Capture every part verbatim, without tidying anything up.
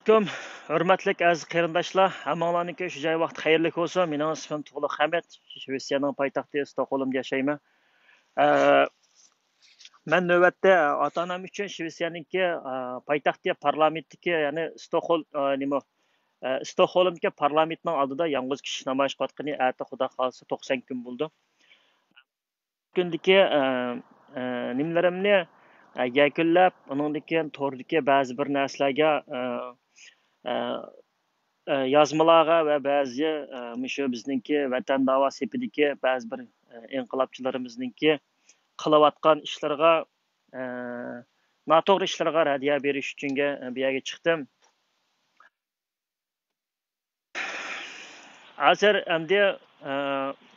ئەلەيكۇم، ھۆرمەتلىك ئەزىز قېرىنداشلار، ھەممىڭلارنىڭكى شۇ جاي ۋاقتى خەيرلىك بولسۇن. مېنىڭ ئىسمىم تۇغلۇق ھەمىت، شىۋېتسىيەنىڭ پايتەختى ستوكھولمدا ياشايمەن. ئە، مەن نۆۋەتتە ئاتا-ئانام ئۈچۈن شىۋېتسىيەنىڭكى، ئە، پايتەختى پارلامېنتتىكى، يەنى ستوكھول-، ئە، نېمە، ئە، ستوكھولمدىكى پارلامېنتنىڭ ئالدىدا يالغۇز كىشىلىك نامايىش قىلىۋاتقىنى، ئەتە خۇدا خالىسا توقسان كۈن بولىدۇ. كۈندىكى، ئە، ئە، نېمىلىرىمنى، ئە، يەكۈنلەپ، ئۇنىڭدىن كېيىن توردىكى بەزى بىر نەرسىلەرگە، ئە، ئە، ئە، يازمىلارغا ۋە بەزى، ئە، مۇشۇ بىزنىڭكى ۋەتەن داۋا سېپىدىكى بەزى بىر، ئە، ئىنقىلابچىلىرىمىزنىڭكى قىلىۋاتقان ئىشلىرىغا، ئە، ناتوغرا ئىشلىرىغا رەددىيە بېرىش ئۈچۈنگە، ئە، بۇ يەرگە چىقتىم. ھازىر ئەمدى، ئە،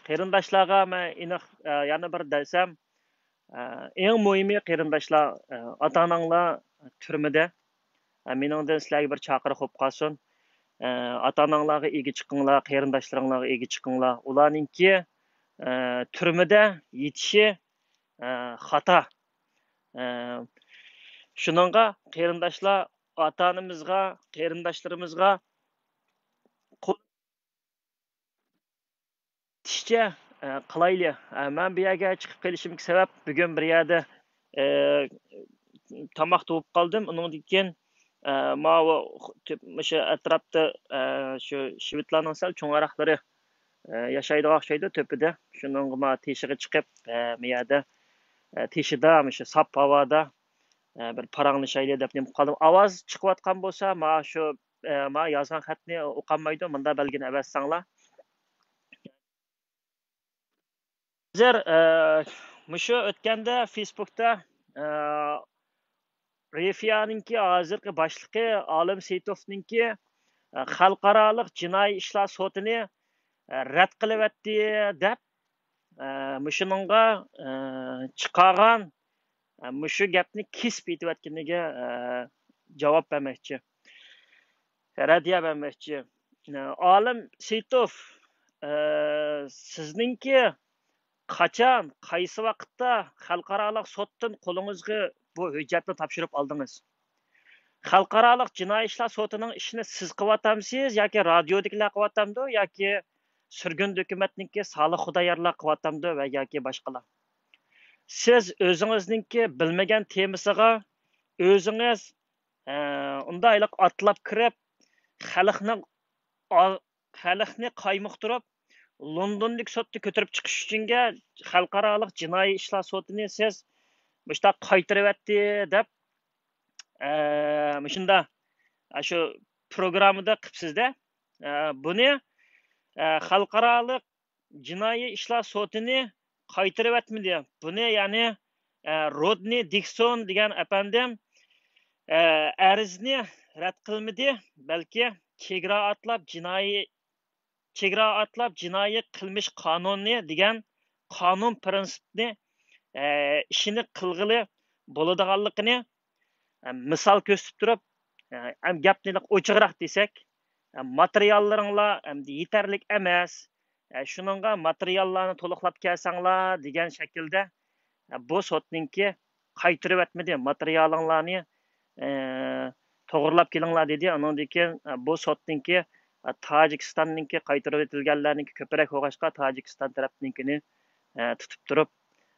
قېرىنداشلارغا مەن ئېنىق، ئە، يەنە بىر دەيسەم، ئە، ئەڭ مۇھىمى قېرىنداشلار، ئە، ئاتا-ئاناڭلار تۈرمىدە. ئە، مېنىڭدىن سىلەرگە بىر چاقىرىق بولۇپ قالسۇن. ئە، ئاتا-ئاناڭلارغا ئىگە چىقىڭلار، قېرىنداشلىرىڭلارغا ئىگە چىقىڭلار. ئۇلارنىڭكى، ئە، تۈرمىدە يېتىشى، ئە، خاتا. ئە، شۇنىڭغا قېرىنداشلار ئاتا-ئانىمىزغا، قېرىنداشلىرىمىزغا قول يېتىشىچە، ئە، قىلايلى. ئە، مەن بۇ يەرگە چىقىپ قېلىشىمدىكى سەۋەب، بۈگۈن بىر يەردە، ئە، تاماقتا بولۇپ قالدىم. ئۇنىڭدىن كېيىن، ئە، ماۋۇ خۇ-، تۆپ-، مۇشۇ ئەتراپتا، ئە، شۇ شىۋېتلارنىڭ سەل چوڭراقلىرى، ئە، ياشايدىغان ئوخشايدۇ تۆپىدە. شۇنىڭغا ما تېشىغا چىقىپ، ئە، مۇ يەردە، ئە، تېشىدا، مۇشۇ ساپ ھاۋادا، ئە، بىر پاراڭلىشايلى دەپ نېمە قىلىپ قالدىم. ئاۋاز چىقىۋاتقان بولسا، ما شۇ، ئە، ما يازغان خەتنى ئوقۇمايدۇ، مۇنداق بەلگىنى ئەۋەتسەڭلار. ھازىر، ئە، مۇشۇ ئۆتكەندە فېيسبۇكتا، ئە، رېفىيانىڭكى ھازىرقى باشلىقى ئالىم سېيىتوفنىڭكى، ئە، خەلقئارالىق جىنايى ئىشلار سوتىنى، ئە، رەت قىلىۋەتتى دەپ، ئە، مۇشۇنىڭغا، ئە، چىقارغان، ئە، مۇشۇ گەپنى كېسىپ ئېيتىۋەتكىنىگە، ئە، جاۋاب بەرمەكچى. رەددىيە بەرمەكچى. ئالىم سېيىتوف، ئە، سىزنىڭكى قاچان، قايسى ۋاقىتتا خەلقئارالىق سوتتىن قولىڭىزغا بۇ ھۆججەتنى تاپشۇرۇپ ئالدىڭىز؟ خەلقئارالىق جىنايى ئىشلار سوتىنىڭ ئىشىنى سىز قىلىۋاتامسىز ياكى رادىيودىكىلەر قىلىۋاتامدۇ ياكى سۈرگۈن ھۆكۈمەتنىڭكى سالىھ خۇدايارلار قىلىۋاتامدۇ ۋە ياكى باشقىلار؟ سىز ئۆزىڭىزنىڭكى بىلمىگەن تېمىسىغا ئۆزىڭىز، ئە، ئۇنداق ھېلىقى ئاتلاپ كىرىپ، خەلقنى ئا-، خەلقنى قايمۇقتۇرۇپ، لوندوندىكى سوتتا كۆتۈرۈپ چىقىش ئۈچۈنگە خەلقئارالىق جىنايى ئىشلار سوتىنى سىز مۇشۇنداق قايتۇرۇۋەتتى دەپ، ئە، مۇشۇنداق، ئە، شۇ پروگراممىدا قىپسىز-دە. ئە، بۇنى، ئە، خەلقئارالىق جىنايى ئىشلار سوتىنى قايتۇرۇۋەتمىدى. بۇنى، يەنى، ئە، رودنى دىكسون دېگەن ئەپەندىم، ئە، ئەرزنى رەت قىلمىدى، بەلكى چېگرا ئاتلاپ جىنايى، چېگرا ئاتلاپ جىنايى قىلمىش قانۇنى دېگەن قانۇن پىرىنسىپنى، ئە، ئىشىنى قىلغىلى بولىدىغانلىقىنى، ئە، مىسال كۆرسىتىپ تۇرۇپ، ئە، ئەم گەپنى ئوچۇقراق دېسەك، ئە، ماتېرىياللىرىڭلار ئەمدى يېتەرلىك ئەمەس، ئە، شۇنىڭغا ماتېرىياللارنى تولۇقلاپ كەلسەڭلار دېگەن شەكىلدە، ئە، بۇ سوتنىڭكى قايتۇرۇۋەتمىدى، ماتېرىيالىڭلارنى، ئە، توغرىلاپ كېلىڭلار دېدى. ئۇنىڭدىن كېيىن، ئە، بۇ سوتنىڭكى، ئە، تاجىكىستاننىڭكى قايتۇرۇۋېتىلگەنلەرنىڭكى كۆپرەك بولغاچقا، تاجىكىستان تەرەپنىڭكىنى، ئە، تۇتۇپ تۇرۇپ،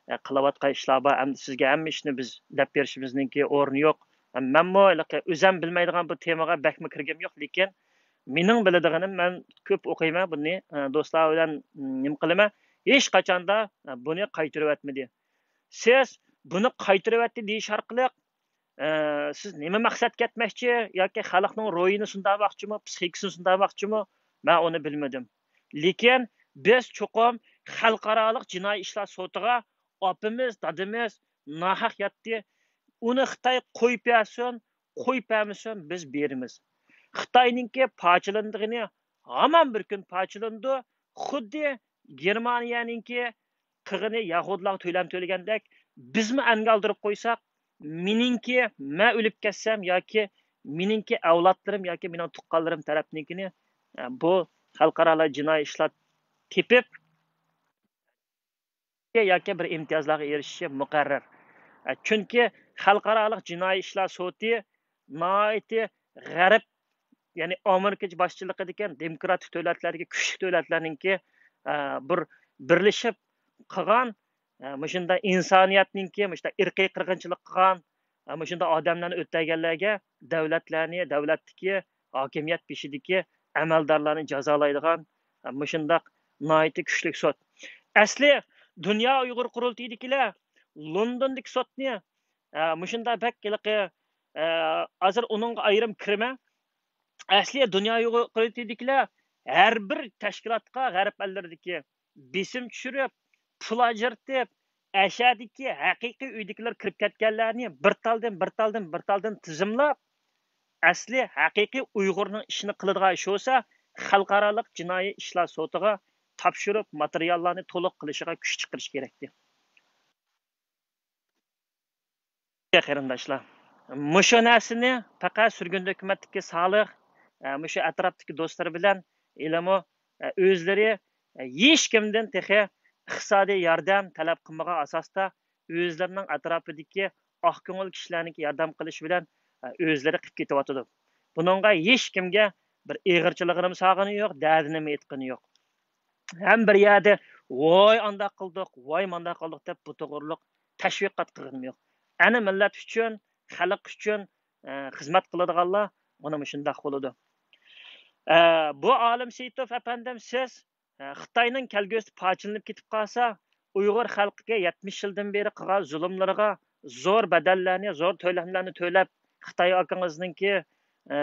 ئە، قىلىۋاتقان ئىشلار بار. ئەمدى سىزگە ھەممە ئىشنى بىز دەپ بېرىشىمىزنىڭكى ئورنى يوق. ئە، مەنمۇ ھېلىقى ئۆزەم بىلمەيدىغان بۇ تېمىغا بەكمۇ كىرگۈم يوق، لېكىن مېنىڭ بىلىدىغىنىم، مەن كۆپ ئوقۇيمەن بۇنى، ئە، دوستلار بىلەن، م، نېمە قىلىمەن، ھېچقاچاندا، ئە، بۇنى قايتۇرۇۋەتمىدى. سىز بۇنى قايتۇرۇۋەتتى دېيىش ئارقىلىق، ئە، سىز نېمە مەقسەتكە يەتمەكچى؟ ياكى خەلقنىڭ روھىنى سۇنداماقچىمۇ، پسىخىكىسىنى سۇنداماقچىمۇ؟ مەن ئۇنى بىلمىدىم. لېكىن بىز چوقۇم خەلقئارالىق جىنايى ئىشلار سوتىغا ئاپىمىز، دادىمىز ناھەق ياتتى. ئۇنى خىتاي قويۇپ بەرسۇن، قويۇپ بەرمىسۇن، بىز بېرىمىز. خىتاينىڭكى پارچىلىنىدىغىنى ھامان بىر كۈن پارچىلىنىدۇ. خۇددى گېرمانىيەنىڭكى قىلغىنى يەھۇدىيلارغا تۆلەم تۆلىگەندەك، بىزمۇ ئەنگە ئالدۇرۇپ قويساق، مېنىڭكى، مەن ئۆلۈپ كەتسەم ياكى مېنىڭكى ئەۋلادلىرىم ياكى مېنىڭ تۇغقانلىرىم تەرەپنىڭكىنى، ئە، بۇ خەلقئارالىق جىنايى ئىشلار تېپىپ، ياكى بىر ئىمتىيازلارغا ئېرىشىشى مۇقەررەر. ئە، چۈنكى خەلقئارالىق جىنايى ئىشلار سوتى ناھايىتى غەرب يەنى ئامېرىكا باشچىلىقىدىكى دېموكراتىك دۆلەتلەرگە، كۈچلۈك دۆلەتلەرنىڭكى، ئە، بىر بىرلىشىپ قىلغان، ئە، مۇشۇنداق ئىنسانىيەتنىڭكى، مۇشۇنداق ئىرقىي قىرغىنچىلىق قىلغان، ئە، مۇشۇنداق ئادەملەرنى ئۆلتۈرگەنلەرگە دۆلەتلەرنى، دۆلەتتىكى ھاكىمىيەت بېشىدىكى ئەمەلدارلارنى جازالايدىغان، ئە، مۇشۇنداق ناھايىتى كۈچلۈك سوت. ئەسلى دۇنيا ئۇيغۇر قۇرۇلتىيىدىكىلەر لوندوندىكى سوتنى، ئە، مۇشۇنداق بەك ھېلىقى، ئە، ھازىر ئۇنىڭغا ئايرىم كىرىمەن. ئەسلى دۇنيا ئۇيغۇر قۇرۇلتىيىدىكىلەر ھەر بىر تەشكىلاتقا غەرب ئەللىرىدىكى بېسىم چۈشۈرۈپ، پۇل ئاجرىتىپ، ئەشەدىكى ھەقىقىي ئۆيدىكىلەر كىرىپ كەتكەنلەرنى بىر تالدىن، بىر تالدىن، بىر تالدىن تىزىملاپ، ئەسلى ھەقىقىي ئۇيغۇرنىڭ ئىشىنى قىلىدىغان ئىش بولسا، خەلقئارالىق جىنايى ئىشلار سوتىغا تاپشۇرۇپ، ماتېرىياللارنى تولۇق قىلىشىغا كۈچ چىقىرىش كېرەكتى. قېرىنداشلار، مۇشۇ نەرسىنى پەقەت سۈرگۈندە ھۆكۈمەتتىكى سالىھ، ئە، مۇشۇ ئەتراپتىكى دوستلىرى بىلەن ھېلىمۇ، ئە، ئۆزلىرى، ئە، ھېچكىمدىن تېخى ئىقتىسادىي ياردەم تەلەپ قىلمىغان ئاساستا ئۆزلىرىنىڭ ئەتراپىدىكى ئاق كۆڭۈل كىشىلەرنىڭكى ياردەم قىلىشى بىلەن، ئە، ئۆزلىرى قىلىپ كېتىۋاتىدۇ. بۇنىڭغا ھېچكىمگە بىر ئېغىرچىلىقىنىمۇ سالغىنى يوق، دەردىنىمۇ ئېيتقىنى يوق. ھەم بىر يەردە ۋاي ئانداق قىلدۇق، ۋاي مانداق قىلدۇق دەپ بۇ توغرۇلۇق تەشۋىقات قىلغىنىم يوق. ئەنە مىللەت ئۈچۈن، خەلق ئۈچۈن، ئە، خىزمەت قىلىدىغانلار مانا مۇشۇنداق بولىدۇ. ئە، بۇ ئالىم سېيىتوف ئەپەندىم، سىز، ئە، خىتاينىڭ كەلگۈسىدە پارچىلىنىپ كېتىپ قالسا، ئۇيغۇر خەلقىگە يەتمىش يىلدىن بېرى قىلغان زۇلۇملىرىغا زور بەدەللەرنى، زور تۆلەملەرنى تۆلەپ، خىتاي ئاكىڭىزنىڭكى، ئە،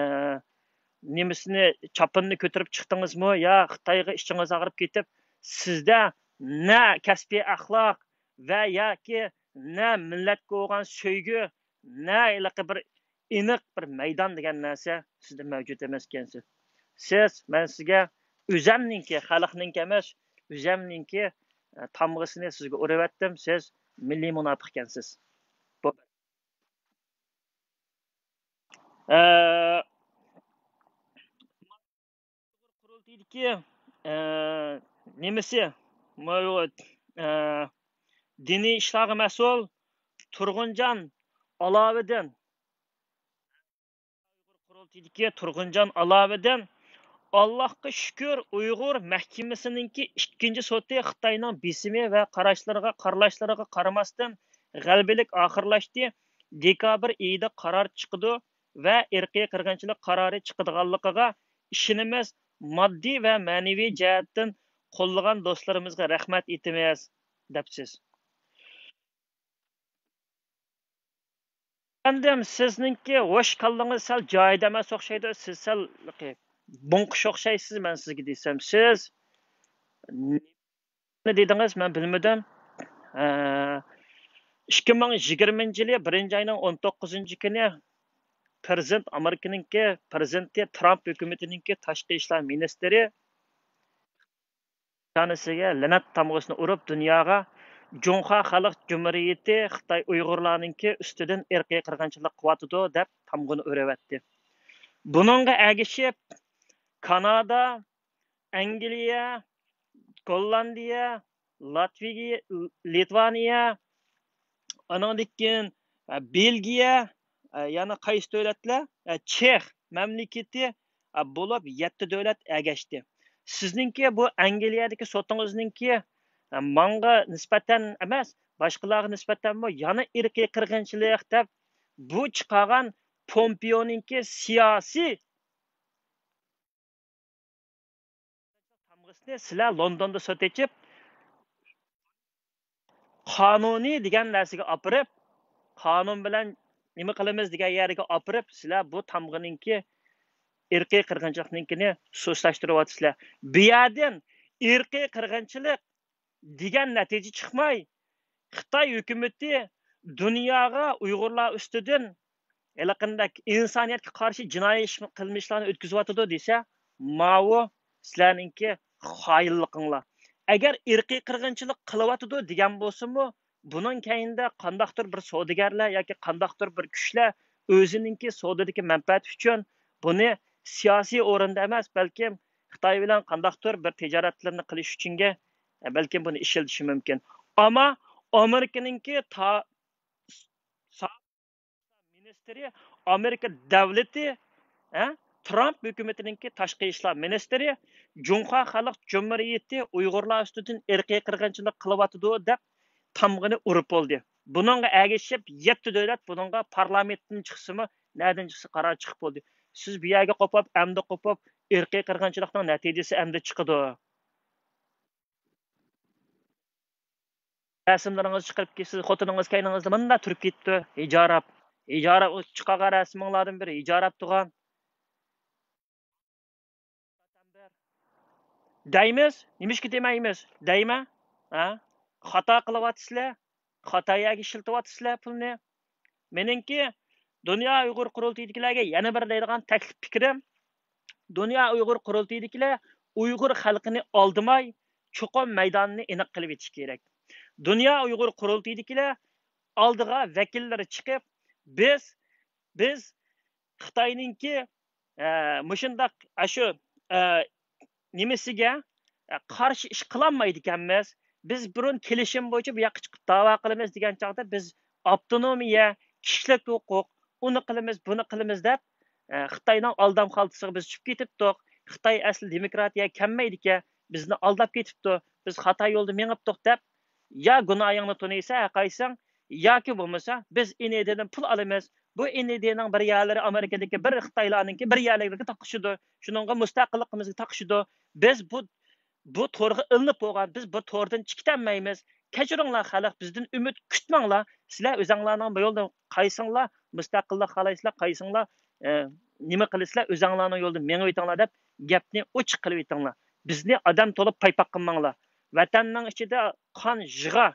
نېمىسىنى، چاپىنىنى كۆتۈرۈپ چىقتىڭىزمۇ يا خىتايغا ئىچىڭىز ئاغرىپ كېتىپ، سىزدە نە كەسپىي ئەخلاق ۋە ياكى نە مىللەتكە بولغان سۆيگۈ، نە ھېلىقى بىر ئېنىق بىر مەيدان دېگەن نەرسە سىزدە مەۋجۇت ئەمەس ئىكەنسىز. سىز، مەن سىزگە ئۆزەمنىڭكى، خەلقنىڭكى ئەمەس، ئۆزەمنىڭكى، ئە، تامغىسىنى سىزگە ئۇرۇۋەتتىم، سىز مىللىي مۇناپىق ئىكەنسىز. بۇ، ئە، قۇرۇلتىيىدىكى، ئە، نېمىسى، مۇ-، ئە، دىنىي ئىشلارغا مەسئۇل تۇرغۇنجان ئالاۋىدىن. قۇرۇلتىيىدىكى تۇرغۇنجان ئالاۋىدىن، ئاللاھقا شۈكۈر، ئۇيغۇر مەھكىمىسىنىڭكى ئىككىنچى سوتى خىتاينىڭ بېسىمى ۋە قاراشلىرىغا، قارىلاشلىرىغا قارىماستىن، غەلىبىلىك ئاخىرلاشتى. دېكابىر ئېيىدا قارار چىقىدۇ ۋە ئىرقىي قىرغىنچىلىق قارارى چىقىدىغانلىقىغا ئىشىنىمىز. ماددىي ۋە مەنىۋى جەھەتتىن قوللىغان دوستلىرىمىزغا رەھمەت ئېيتىمىز، دەپسىز. ئەپەندىم، سىزنىڭكى ھوش كاللىڭىز سەل جايىدا ئەمەس ئوخشايدۇ. سىز سەل بوڭقۇش ئوخشايسىز، مەن سىزگە دېسەم. سىز نېمە دېدىڭىز، مەن بىلمىدىم. ئىككى مىڭ يىگىرمىنچى يىلى بىرىنچى ئاينىڭ ئون توققۇزىنچى كۈنى پرېزىدېنت، ئامېرىكىنىڭكى پرېزىدېنتى ترامپ ھۆكۈمىتىنىڭكى تاشقى ئىشلار مىنىستىرى ئىشخانىسىگە لەنەت تامغىسىنى ئۇرۇپ، دۇنياغا جۇڭخۇا خەلق جۇمھۇرىيىتى خىتاي ئۇيغۇرلارنىڭكى ئۈستىدىن ئىرقىي قىرغىنچىلىق قىلىۋاتىدۇ، دەپ تامغىنى ئۇرۇۋەتتى. بۇنىڭغا ئەگىشىپ، كانادا، ئەنگلىيە، گوللاندىيە، لاتۋىيە، لىتۋانىيە، ئانىڭدىن كېيىن، ئە، بېلگىيە، ئە، يەنە قايسى دۆلەتلەر؟ ئە، چېخ مەملىكىتى، ئە، بولۇپ يەتتە دۆلەت ئەگەشتى. سىزنىڭكى بۇ ئەنگلىيەدىكى سوتىڭىزنىڭكى، ئە، ماڭا نىسبەتەن ئەمەس، باشقىلارغا نىسبەتەنمۇ يەنە ئىرقىي قىرغىنچىلىق دەپ بۇ چىقارغان پومپېئونىڭكى سىياسىي تامغىسىنى سىلەر لوندوندا سوت ئېچىپ، قانۇنىي دېگەن نەرسىگە ئاپىرىپ، قانۇن بىلەن نېمە قىلىمىز دېگەن يەرگە ئاپىرىپ، سىلەر بۇ تامغىنىڭكى ئىرقىي قىرغىنچىلىقنىڭكىنى سۇسلاشتۇرۇۋاتىسىلەر. بۇ يەردىن ئىرقىي قىرغىنچىلىق دېگەن نەتىجە چىقماي، خىتاي ھۆكۈمىتى دۇنياغا ئۇيغۇرلار ئۈستىدىن ھېلىقىندەك ئىنسانىيەتكە قارشى جىنايى ئىش، قىلمىشلارنى ئۆتكۈزۈۋاتىدۇ دېسە، ماۋۇ سىلەرنىڭكى خائىنلىقىڭلار. ئەگەر ئىرقىي قىرغىنچىلىق قىلىۋاتىدۇ دېگەن بولسىمۇ، بۇنىڭ كەينىدە قانداقتۇر بىر سودىگەرلەر ياكى قانداقتۇر بىر كۈچلەر ئۆزىنىڭكى سودىدىكى مەنپەئەتى ئۈچۈن بۇنى سىياسىي ئورۇندا ئەمەس، بەلكىم خىتاي بىلەن قانداقتۇر بىر تىجارەتلىرىنى قىلىش ئۈچۈنگە، بەلكىم بۇنى ئىشلىتىشى مۇمكىن. ئەمما ئامېرىكىنىڭكى تا-، سا-، مىنىستىرى، ئامېرىكا دەۋلىتى، ھە، ترامپ ھۆكۈمىتىنىڭكى تاشقى ئىشلار مىنىستىرى جۇڭخۇا خەلق جۇمھۇرىيىتى ئۇيغۇرلار ئۈستىدىن ئىرقىي قىرغىنچىلىق قىلىۋاتىدۇ دەپ تامغىنى ئۇرۇپ بولدى. بۇنىڭغا ئەگىشىپ يەتتە دۆلەت بۇنىڭغا پارلامېنتتىن چىقسىمۇ، نەدىن چىقسا قارار چىقىپ بولدى. سىز بۇ يەرگە قوپۇپ، ئەمدى قوپۇپ، ئىرقىي قىرغىنچىلىقنىڭ نەتىجىسى ئەمدى چىقىدۇ. رەسىملىرىڭىزنى چىقىرىپ كېلىسىز، خوتۇنىڭىز كەينىڭىزدە مۇنداق تۇرۇپ كېتىپتۇ، ھىجاراپ. ھىجاراپ، ئۇ چىقارغان رەسىمىڭلاردىن بىرى ھىجاراپ تۇرغان. دەيمىز، نېمىشقا دېمەيمىز؟ دەيمەن. ھە؟ خاتا قىلىۋاتىسىلەر، خاتا يەرگە ئىشلىتىۋاتىسىلەر پۇلنى. مېنىڭكى دۇنيا ئۇيغۇر قۇرۇلتىيىدىكىلەرگە يەنە بىر دەيدىغان تەكلىپ پىكرىم، دۇنيا ئۇيغۇر قۇرۇلتىيىدىكىلەر ئۇيغۇر خەلقىنى ئالدىماي، چوقۇم مەيداننى ئېنىق قىلىۋېتىش كېرەك. دۇنيا ئۇيغۇر قۇرۇلتىيىدىكىلەر ئالدىغا ۋەكىللىرى چىقىپ، بىز، بىز خىتاينىڭكى، ئە، مۇشۇنداق، ئاشۇ، ئە، نېمىسىگە، ئە، قارشى ئىش قىلالمايدىكەنمىز. بىز بۇرۇن كېلىشىم بويىچە بۇ ياققا چىقىپ داۋا قىلىمىز دېگەن چاغدا بىز ئاپتونومىيە، كىشىلىك ھوقۇق، ئۇنى قىلىمىز، بۇنى قىلىمىز دەپ، ئە، خىتاينىڭ ئالدام خالتىسىغا بىز چۈشۈپ كېتىپتۇق. خىتاي ئەسلى دېموكراتىيە كەلمەيدىكەن، بىزنى ئالداپ كېتىپتۇ، بىز خاتا يولدا مېڭىپتۇق دەپ، يا گۇناھىڭنى تونۇيسەن ھەرقايسىڭ، ياكى بولمىسا بىز ئېن ئى دىدىن پۇل ئالىمىز. بۇ ئېن ئى دىنىڭ بىر يەرلىرى ئامېرىكىدىكى بىر خىتايلارنىڭكى بىر يەرلىرىگە تاقىشىدۇ. شۇنىڭغا مۇستەقىللىقىمىزغا تاقىشىدۇ. بىز بۇ، بۇ تورغا ئىلىنىپ بولغان، بىز بۇ توردىن چىقىتەلمەيمىز. كەچۈرۈڭلار خەلق، بىزدىن ئۈمىد كۈتمەڭلار. سىلەر ئۆزەڭلارنىڭ بۇ يولدا قايسىڭلار مۇستەقىللىق خالايسىلەر، قايسىڭلار، ئە، نېمە قىلىسىلەر، ئۆزەڭلارنىڭ يولىدا مېڭىۋېتىڭلار دەپ گەپنى ئوچۇق قىلىۋېتىڭلار. بىزنى ئادەم تولا پايپاق قىلماڭلار. ۋەتەننىڭ ئىچىدە قان يىغا،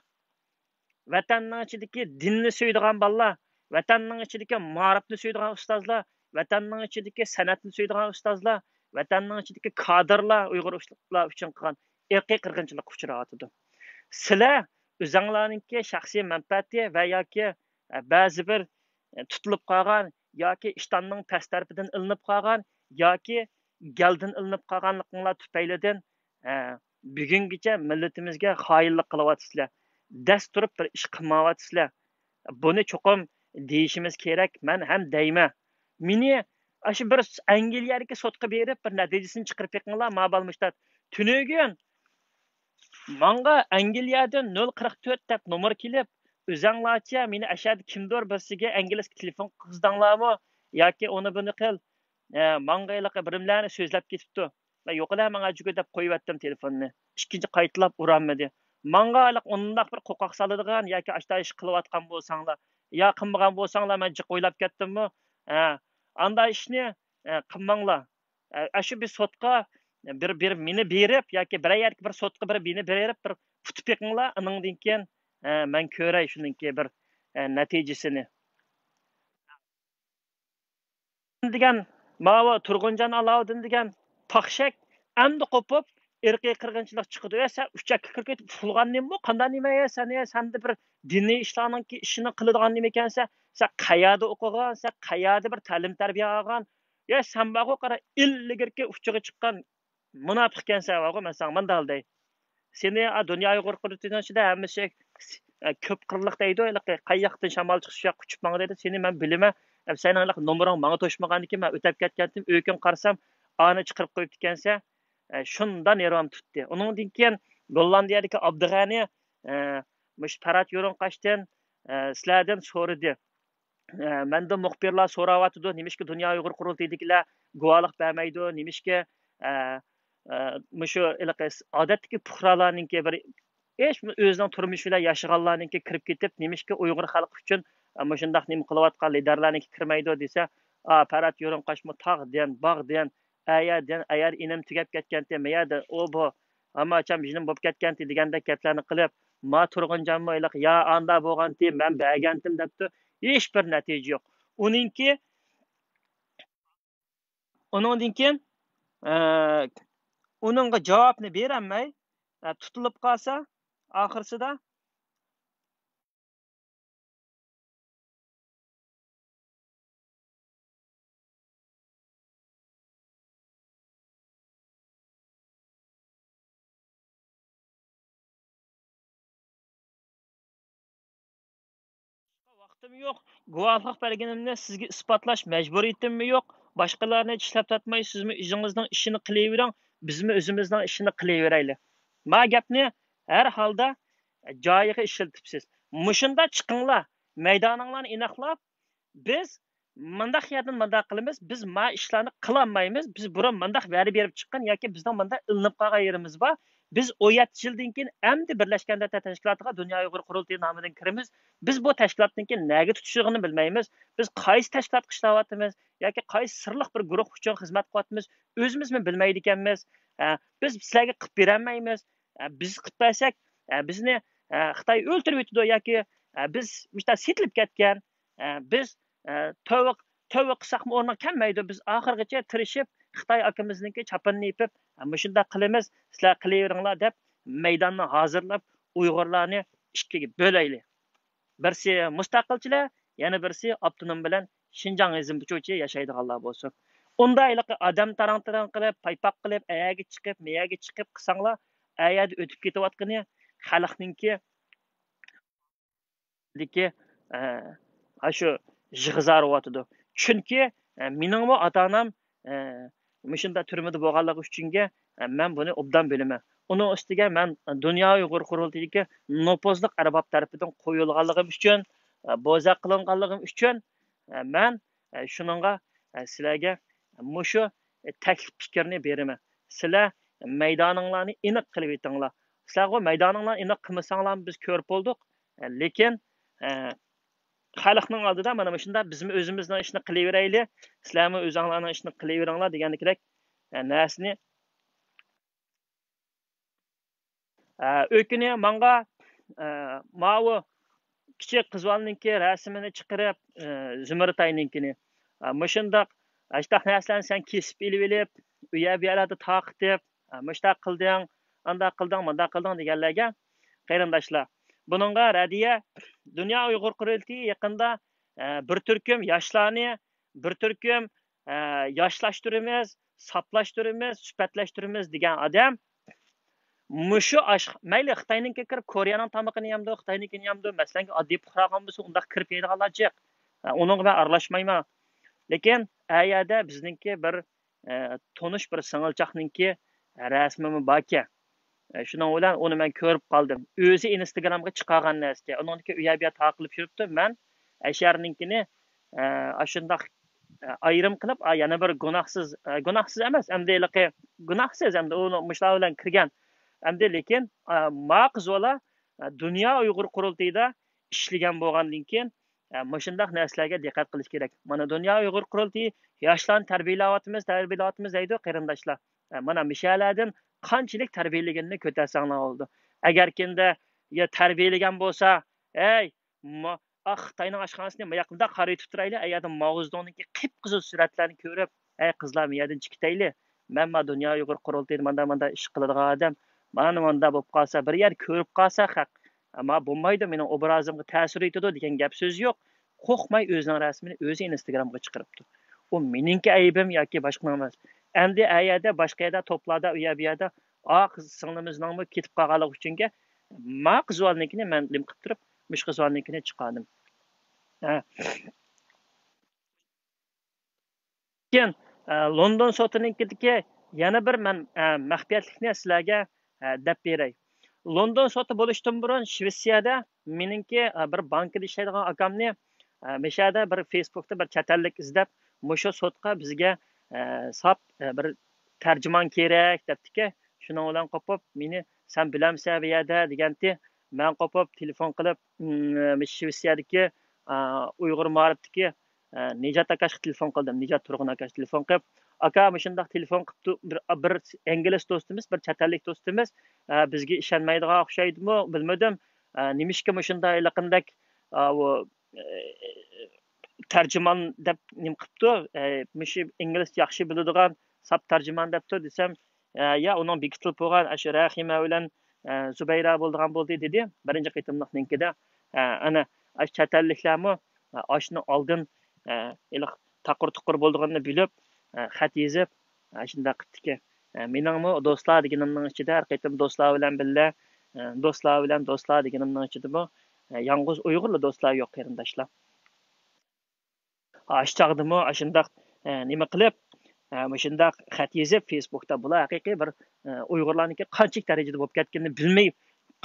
ۋەتەننىڭ ئىچىدىكى دىننى سۆيىدىغان بالىلار، ۋەتەننىڭ ئىچىدىكى مائارىپنى سۆيىدىغان ئۇستازلار، ۋەتەننىڭ ئىچىدىكى سەنئەتنى سۆيىدىغان ئۇستازلار، ۋەتەننىڭ ئىچىدىكى كادىرلار ئۇيغۇر ئۇچ-، ئۇچۇن قىلغان ئىرقىي قىرغىنچىلىققا ئۇچراۋاتىدۇ. سىلەر ئۆزەڭلارنىڭكى شەخسىي مەنپەئەتى ۋە ياكى، ئە، بەزى بىر، ئە، تۇتۇلۇپ قالغان ياكى ئىشتاننىڭ پەس تەرىپىدىن ئىلىنىپ قالغان ياكى گەلدىن ئىلىنىپ قالغانلىقىڭلار تۈپەيلىدىن، ئە، بۈگۈنگىچە مىللىتىمىزگە خائىنلىق قىلىۋاتىسىلەر. دەس تۇرۇپ بىر ئىش قىلمايۋاتىسىلەر. بۇنى چوقۇم دېيىشىمىز كېرەك، مەن ھەم دەيمەن. مېنى ئاشۇ بىر ئەنگلىيەدىكى سوتقا بېرىپ، بىر نەتىجىسىنى چىقىرىپ بېقىڭلار، ما بالمۇشتات. تۈنۈگۈن ماڭا ئەنگلىيەدىن نۆل قىرىق تۆت دەپ نومۇر كېلىپ، ئۆزەڭلارچە مېنى ئەشەدە كىمدۇر بىرسىگە ئىنگلىزچە تېلېفون قىلغۇزداڭلارمۇ ياكى ئۇنى بۇنى قىل، ئە، ماڭا ھېلىقى بىرىملەرنى سۆزلەپ كېتىپتۇ. مەن يوقىلا ماڭا جۈگە دەپ قويۇۋەتتىم تېلېفوننى. ئىككىنچى قايتىلاپ ئۇرالمىدى. ماڭا ھېلىقى ئۇنداق بىر قوقاق سالىدىغان ياكى ئاشتا ئىش قىلىۋاتقان بولساڭلار، يا قىلمىغان بولساڭلار، مەن جىق ئويلاپ كەتتىممۇ؟ ھە، ئاندا ئىشنى، ئە، قىلماڭلار. ئە، ئاشۇ بىر سوتقا بىر، بىر مېنى بېرىپ ياكى بىرەر يەرگە بىر سوتقا بىر مېنى بېرىپ بىر پۇتۇپ بېقىڭلار، ئانىڭدىن كېيىن، ئە، مەن كۆرەي شۇنىڭكى بىر، ئە، نەتىجىسىنى. دېگەن، ماۋۇ تۇرغۇنجان ئالاۋۇدۇن دېگەن پاخشەك ئەمدى قوپۇپ، ئىرقىي قىرغىنچىلىق چىقىدۇ. ئە، سەن ئۇچاكقا كىرىپ كېتىپ ئۇخلىغان نېمە بۇ؟ قانداق نېمە؟ ئە، سەن، ئە، سەندە بىر دىنىي ئىشلارنىڭكى ئىشىنى قىلىدىغان نېمىكەنسەن؟ سەن قەيەردە ئوقۇغان؟ سەن قەيەردە بىر تەلىم تەربىيە ئالغان؟ يا، سەن بارغۇ، قارا، ئىلگىرىكى ئۇچىغا چىققان مۇناپىقكەنسەن بارغۇ، مەن ساڭا مۇنداق دەي. سېنى، ئا، دۇنيا ئۇيغۇر قۇرۇلتىيىنىڭ ئىچىدە ھەممە ئىشى، ئە، كۆپ قىرلىق دەيدۇ، ھېلىقى قاياقتىن شامال چىقسا شۇ ياققا ئۇچۇپ ماڭىدۇ دەيدۇ. سېنى مەن بىلىمەن. ئە، سېنىڭ ھېلىقى نومۇرۇڭ ماڭا توشمىغاندىكىن مەن ئۆتۈپ كەتكەنتىم، ئۆيكۈن قارىسام، ئانى چىقىرىپ قويۇپتىكەنسەن. ئە، شۇنداق نېرۋام تۇتتى. ئۇنىڭدىن كېيىن گوللاندىيەدىكى ئابدۇغەنى، ئە، مۇشۇ پەرھات يورۇنقاشتىن، ئە، سىلەردىن سورىدى. ئە، مەندىن مۇخبىرلار سوراۋاتىدۇ، نېمىشقا دۇنيا ئۇيغۇر قۇرۇلتىيىدىكىلەر گۇۋاھلىق بەرمەيدۇ، نېمىشقا، ئە، ئە، مۇشۇ ھېلىقى ئادەتتىكى پۇقرالارنىڭكى بىر ھېچ ئۆزىنىڭ تۇرمۇشى بىلەن ياشىغانلارنىڭكى كىرىپ كېتىپ، نېمىشقا ئۇيغۇر خەلقى ئۈچۈن، ئە، مۇشۇنداق نېمە قىلىۋاتقان لىدەرلەرنىڭكى كىرمەيدۇ دېسە، ئا، پەرھات يورۇنقاشمۇ تاغدىن، باغدىن، ئەيەردىن، ئەيەر ئىنىم تۈگەپ كەتكەنتى، مەيەردە ئۇ بۇ، ھامماچام جېنىم بولۇپ كەتكەنتى دېگەندەك گەپلەرنى قىلىپ، ما تۇرغۇنجانمۇ ھېلىقى، يا ئاندا بولغانتى، مەن بەرگەنتىم دەپتۇ. ھېچ بىر نەتىجە يوق. ئۇنىڭكى، ئۇنىڭدىن كېيىن، ئە، ئۇنىڭغا جاۋابنى بېرەلمەي، ئە، تۇتۇلۇپ قالسا، ئاخىرسىدا ۋاقتىم يوق، گۇۋاھلىق بەرگىنىمنى سىزگە ئىسپاتلاش مەجبۇرىيىتىممۇ يوق. باشقىلارنى چىشلەپ تارتماي، سىزمۇ ئۆزىڭىزنىڭ ئىشىنى قىلىۋېرىڭ، بىزمۇ ئۆزىمىزنىڭ ئىشىنى قىلىۋېرەيلى. ما گەپنى ھەر ھالدا جايىغا ئىشلىتىپسىز. مۇشۇنداق چىقىڭلار، مەيدانىڭلارنى ئېنىقلاپ، بىز مۇنداق يەردىن مۇنداق قىلىمىز، بىز ما ئىشلارنى قىلالمايمىز، بىز بۇرۇن مۇنداق ۋەدە بېرىپ چىققان ياكى بىزنىڭ مۇنداق ئىلىنىپ قالغان يېرىمىز بار. بىز ئون يەتتە يىلدىن كېيىن ئەمدى بىرلەشكەن دۆلەتلەر تەشكىلاتىغا، دۇنيا ئۇيغۇر قۇرۇلتىيى نامىدىن كىرىمىز. بىز بۇ تەشكىلاتنىڭكى نەگە تۇتىشىدىغىنى بىلمەيمىز. بىز قايسى تەشكىلاتقا ئىشلەۋاتىمىز ياكى قايسى سىرلىق بىر گۇرۇھ ئۈچۈن خىزمەت قىلىۋاتىمىز، ئۆزىمىزمۇ بىلمەيدىكەنمىز. ئە، بىز سىلەرگە قىلىپ بېرەلمەيمىز. ئە، بىز قىلىپ بەرسەك، ئە، بىزنى، ئە، خىتاي ئۆلتۈرۈۋېتىدۇ ياكى، ئە، بىز مۇشۇنداق سېتىلىپ كەتكەن، ئە، بىز، ئە، تۆۋە، تۆۋە قىلساقمۇ ئورنىغا كەلمەيدۇ. بىز ئاخىرغىچە تىرىشىپ، خىتاي ئاكىمىزنىڭكى چاپىنىنى يېپىپ، ئە، مۇشۇنداق قىلىمىز، سىلەر قىلىۋېرىڭلار دەپ، مەيداننى ھازىرلاپ، ئۇيغۇرلارنى ئىككىگە بۆلەيلى. بىرسى مۇستەقىلچىلەر، يەنە بىرسى ئاپتونوم بىلەن شىنجاڭ ھېزىم بۇچۇچى ياشايدىغانلار بولسۇن. ئۇندا ھېلىقى ئادەم تاراڭ-تاراڭ قىلىپ، پايپاق قىلىپ، ئەيەرگە چىقىپ، مەيەرگە چىقىپ قىلساڭلار، ئەيەردە ئۆتۈپ كېتىۋاتقىنى خەلقنىڭكى دىكى، ئە، ئاشۇ يىغا-زارىۋاتىدۇ. چۈنكى، ئە، مېنىڭمۇ ئاتا-ئانام، ئە، مۇشۇنداق تۈرمىدە بولغانلىقى ئۈچۈنگە، ئە، مەن بۇنى ئوبدان بىلىمەن. ئۇنىڭ ئۈستىگە مەن دۇنيا ئۇيغۇر قۇرۇلتىيىدىكى نوپۇزلۇق ئەرباب تەرىپىدىن قويۇلغانلىقىم ئۈچۈن، ئە، بوزەك قىلىنغانلىقىم ئۈچۈن، ئە، مەن، ئە، شۇنىڭغا، ئە، سىلەرگە مۇشۇ، ئە، تەكلىپ پىكىرنى بېرىمەن. سىلەر مەيدانىڭلارنى ئېنىق قىلىۋېتىڭلار. سىلەرغۇ مەيدانىڭلارنى ئېنىق قىلمىساڭلارمۇ بىز كۆرۈپ بولدۇق. لېكىن، ئە، خەلقنىڭ ئالدىدا مانا مۇشۇنداق بىزمۇ ئۆزىمىزنىڭ ئىشىنى قىلىۋېرەيلى، سىلەرمۇ ئۆزۈڭلارنىڭ ئىشىنى قىلىۋېرىڭلار دېگەندەكرەك، ئە، نەرسىنى، ئە، ئۆكۈنى ماڭغا، ئە، ماۋۇ كىچىك قىز بالىنىڭكى رەسىمىنى چىقىرىپ، ئە، زۇمرىتاينىڭكىنى، ئە، مۇشۇنداق، ئاشتاق نەرسىلەرنى سەن كېسىپ ئېلىۋېلىپ، ئۇ يەر بۇ يەرلەردە تارقىتىپ، ئە، مۇشتاق قىلدىڭ، ئانداق قىلدىڭ، مۇنداق قىلدىڭ دېگەنلەرگە، قېرىنداشلار، بۇنىڭغا رەددىيە، دۇنيا ئۇيغۇر قۇرۇلتىيى يېقىندا، ئە، بىر تۈركۈم ياشلارنى، بىر تۈركۈم، ئە، ياشلاشتۇرىمىز، ساپلاشتۇرىمىز، سۈپەتلەشتۈرىمىز دېگەن ئادەم مۇشۇ ئاش، مەيلى خىتاينىڭكىگە كىرىپ، كورېيەنىڭ تامىقىنى يەمدۇ، خىتاينىڭكىنى يەمدۇ، مەسىلەن، ئاددىي پۇقرا بولسا ئۇنداق كىرىپ يەيدىغانلار جىق. ئە، ئۇنىڭغا مەن ئارىلاشمايمەن. لېكىن ئە يەردە بىزنىڭكى بىر، ئە، تونۇش بىر سىڭىلچاقنىڭكى رەسىمىمۇ باركەن. ئە، شۇنىڭ بىلەن ئۇنى مەن كۆرۈپ قالدىم. ئۆزى ئىنستاگرامغا چىقارغان نەرسىكەن. ئۇنىڭدىكى ئۇ يەر بۇ يەر تارقىلىپ يۈرۈپتۇ. مەن ئەشەرنىڭكىنى، ئە، ئاشۇنداق، ئە، ئايرىم قىلىپ، ئا، يەنە بىر گۇناھسىز، ئە، گۇناھسىز ئەمەس، ئەمدى ھېلىقى گۇناھسىز، ئەمدى ئۇ مۇشۇلار بىلەن كىرگەن. ئەمدى لېكىن، ئە، ما قىز بالا، ئە، دۇنيا ئۇيغۇر قۇرۇلتىيىدا ئىشلىگەن بولغاندىن كېيىن، ئە، مۇشۇنداق نەرسىلەرگە دىققەت قىلىش كېرەك. مانا، دۇنيا ئۇيغۇر قۇرۇلتىيى ياشلارنى تەربىيەلەۋاتىمىز، تەربىيەلەۋاتىمىز دەيدۇ قېرىنداشلار. ئە، مانا مۇشۇ يەرلەردىن قانچىلىك تەربىيەلىگىنىنى كۆتەرسەڭلار بولىدۇ. ئەگەر كىمدە، يا، تەربىيەلىگەن بولسا، ئەي، ما-، ئاھ، خىتاينىڭ ئاشخانىسىنى ماياق مۇنداق قارىتىپ تۇرايلى، ئەگەردە ماۋزېدۇڭنىڭكى قىپقىزىل سۈرەتلەرنى كۆرۈپ، ئەي، قىزلار، مۇ يەردىن چىقىپ كېتەيلى. مەن ما دۇنيا ئۇيغۇر قۇرۇلتىيىدا مانداق، مانداق ئىش قىلىدىغان ئادەم. مانا مانداق بولۇپ قالسا، بىر يەر كۆرۈپ قالسا خەق، ئەمما بولمايدۇ، مېنىڭ ئوبرازىمغا تەسىر يېتىدۇ دېگەن گەپ سۆز يوق. قورقماي ئۆزىنىڭ رەسىمىنى ئۆزى ئىنستاگرامغا چىقىرىپتۇ. ئۇ مېنىڭكى ئەيىبىم ياكى باشقىنىڭ ئەمەس. ئەمدى ئە يەردە، باشقا يەردە، توپلاردا، ئۇ يەر بۇ يەردە، ئا قىز سىڭلىمىزنىڭمۇ كېتىپ قالغانلىقى ئۈچۈنكى، ما قىز بالىنىڭكىنى مەن نېمە قىلىپ تۇرۇپ، مۇشۇ قىز بالىنىڭكىنى چىقاردىم. ھە. كېيىن، ئە، لوندون سوتىنىڭكىدىكى يەنە بىر مەن، ئە، مەخپىيەتلىكنى سىلەرگە، ئە، دەپ بېرەي. لوندون سوتى بولۇشتىن بۇرۇن شىۋېتسىيەدە مېنىڭكى، ئە، بىر بانكىدا ئىشلەيدىغان ئاكامنى، ئە، مىشەدە بىر فېيسبۇكتا بىر چەت ئەللىك ئىزدەپ، مۇشۇ سوتقا بىزگە، ئە، ساپ، ئە، بىر تەرجىمان كېرەك دەپتىكەن. شۇنىڭ بىلەن قوپۇپ، مېنى سەن بىلەمسەن بۇ يەردە دېگەنتى. مەن قوپۇپ تېلېفون قىلىپ، م، شىۋېتسىيەدىكى، ئە، ئۇيغۇر مائارىپتىكى ئە، نىجات ئاكاشقا تېلېفون قىلدىم. نىجات تۇرغۇن ئاكاشقا تېلېفون قىلىپ، «ئاكا، مۇشۇنداق تېلېفون قىپتۇ، بىر، بىر ئىنگلىز دوستىمىز، بىر چەت ئەللىك دوستىمىز، ئە، بىزگە ئىشەنمەيدىغان ئوخشايدىمۇ، بىلمىدىم. ئە، نېمىشقا مۇشۇنداق ھېلىقىندەك، ئە، ئۇ، ئە، تەرجىمان دەپ نېمە قىپتۇ؟ ئە، مۇشۇ ئىنگلىزچە ياخشى بىلىدىغان ساپ تەرجىمان دەپتۇ» دېسەم، ئە، يا، ئۇنىڭ بېكىتىلىپ بولغان ئاشۇ رەھىمە بىلەن، ئە، زۇبەيرە بولىدىغان بولدى، دېدى. بىرىنچى قېتىملىقنىڭكىدە، ئە، ئەنە، ئاشۇ چەت ئەللىكلەرمۇ، ئە، ئاشۇنى ئالدىن، ئە، ھېلىقى تاقۇر-تۇقۇر بولىدىغىنىنى بىلىپ، ئە، خەت يېزىپ، ئە، شۇنداق قىپتىكەن. ئە، مېنىڭمۇ دوستلار دېگىنىمنىڭ ئىچىدە، ھەر قېتىم دوستلار بىلەن بىللە، ئە، دوستلار بىلەن دوستلار دېگىنىمنىڭ ئىچىدىمۇ، ئە، يالغۇز ئۇيغۇرلا دوستلار يوق، قېرىنداشلار. ئاشۇ چاغدىمۇ ئاشۇنداق ئە، نېمە قىلىپ، ئە، مۇشۇنداق خەت يېزىپ، فېيسبۇكتا بۇلار ھەقىقىي بىر، ئە، ئۇيغۇرلارنىڭكى قانچىلىك دەرىجىدە بولۇپ كەتكىنىنى بىلمەي،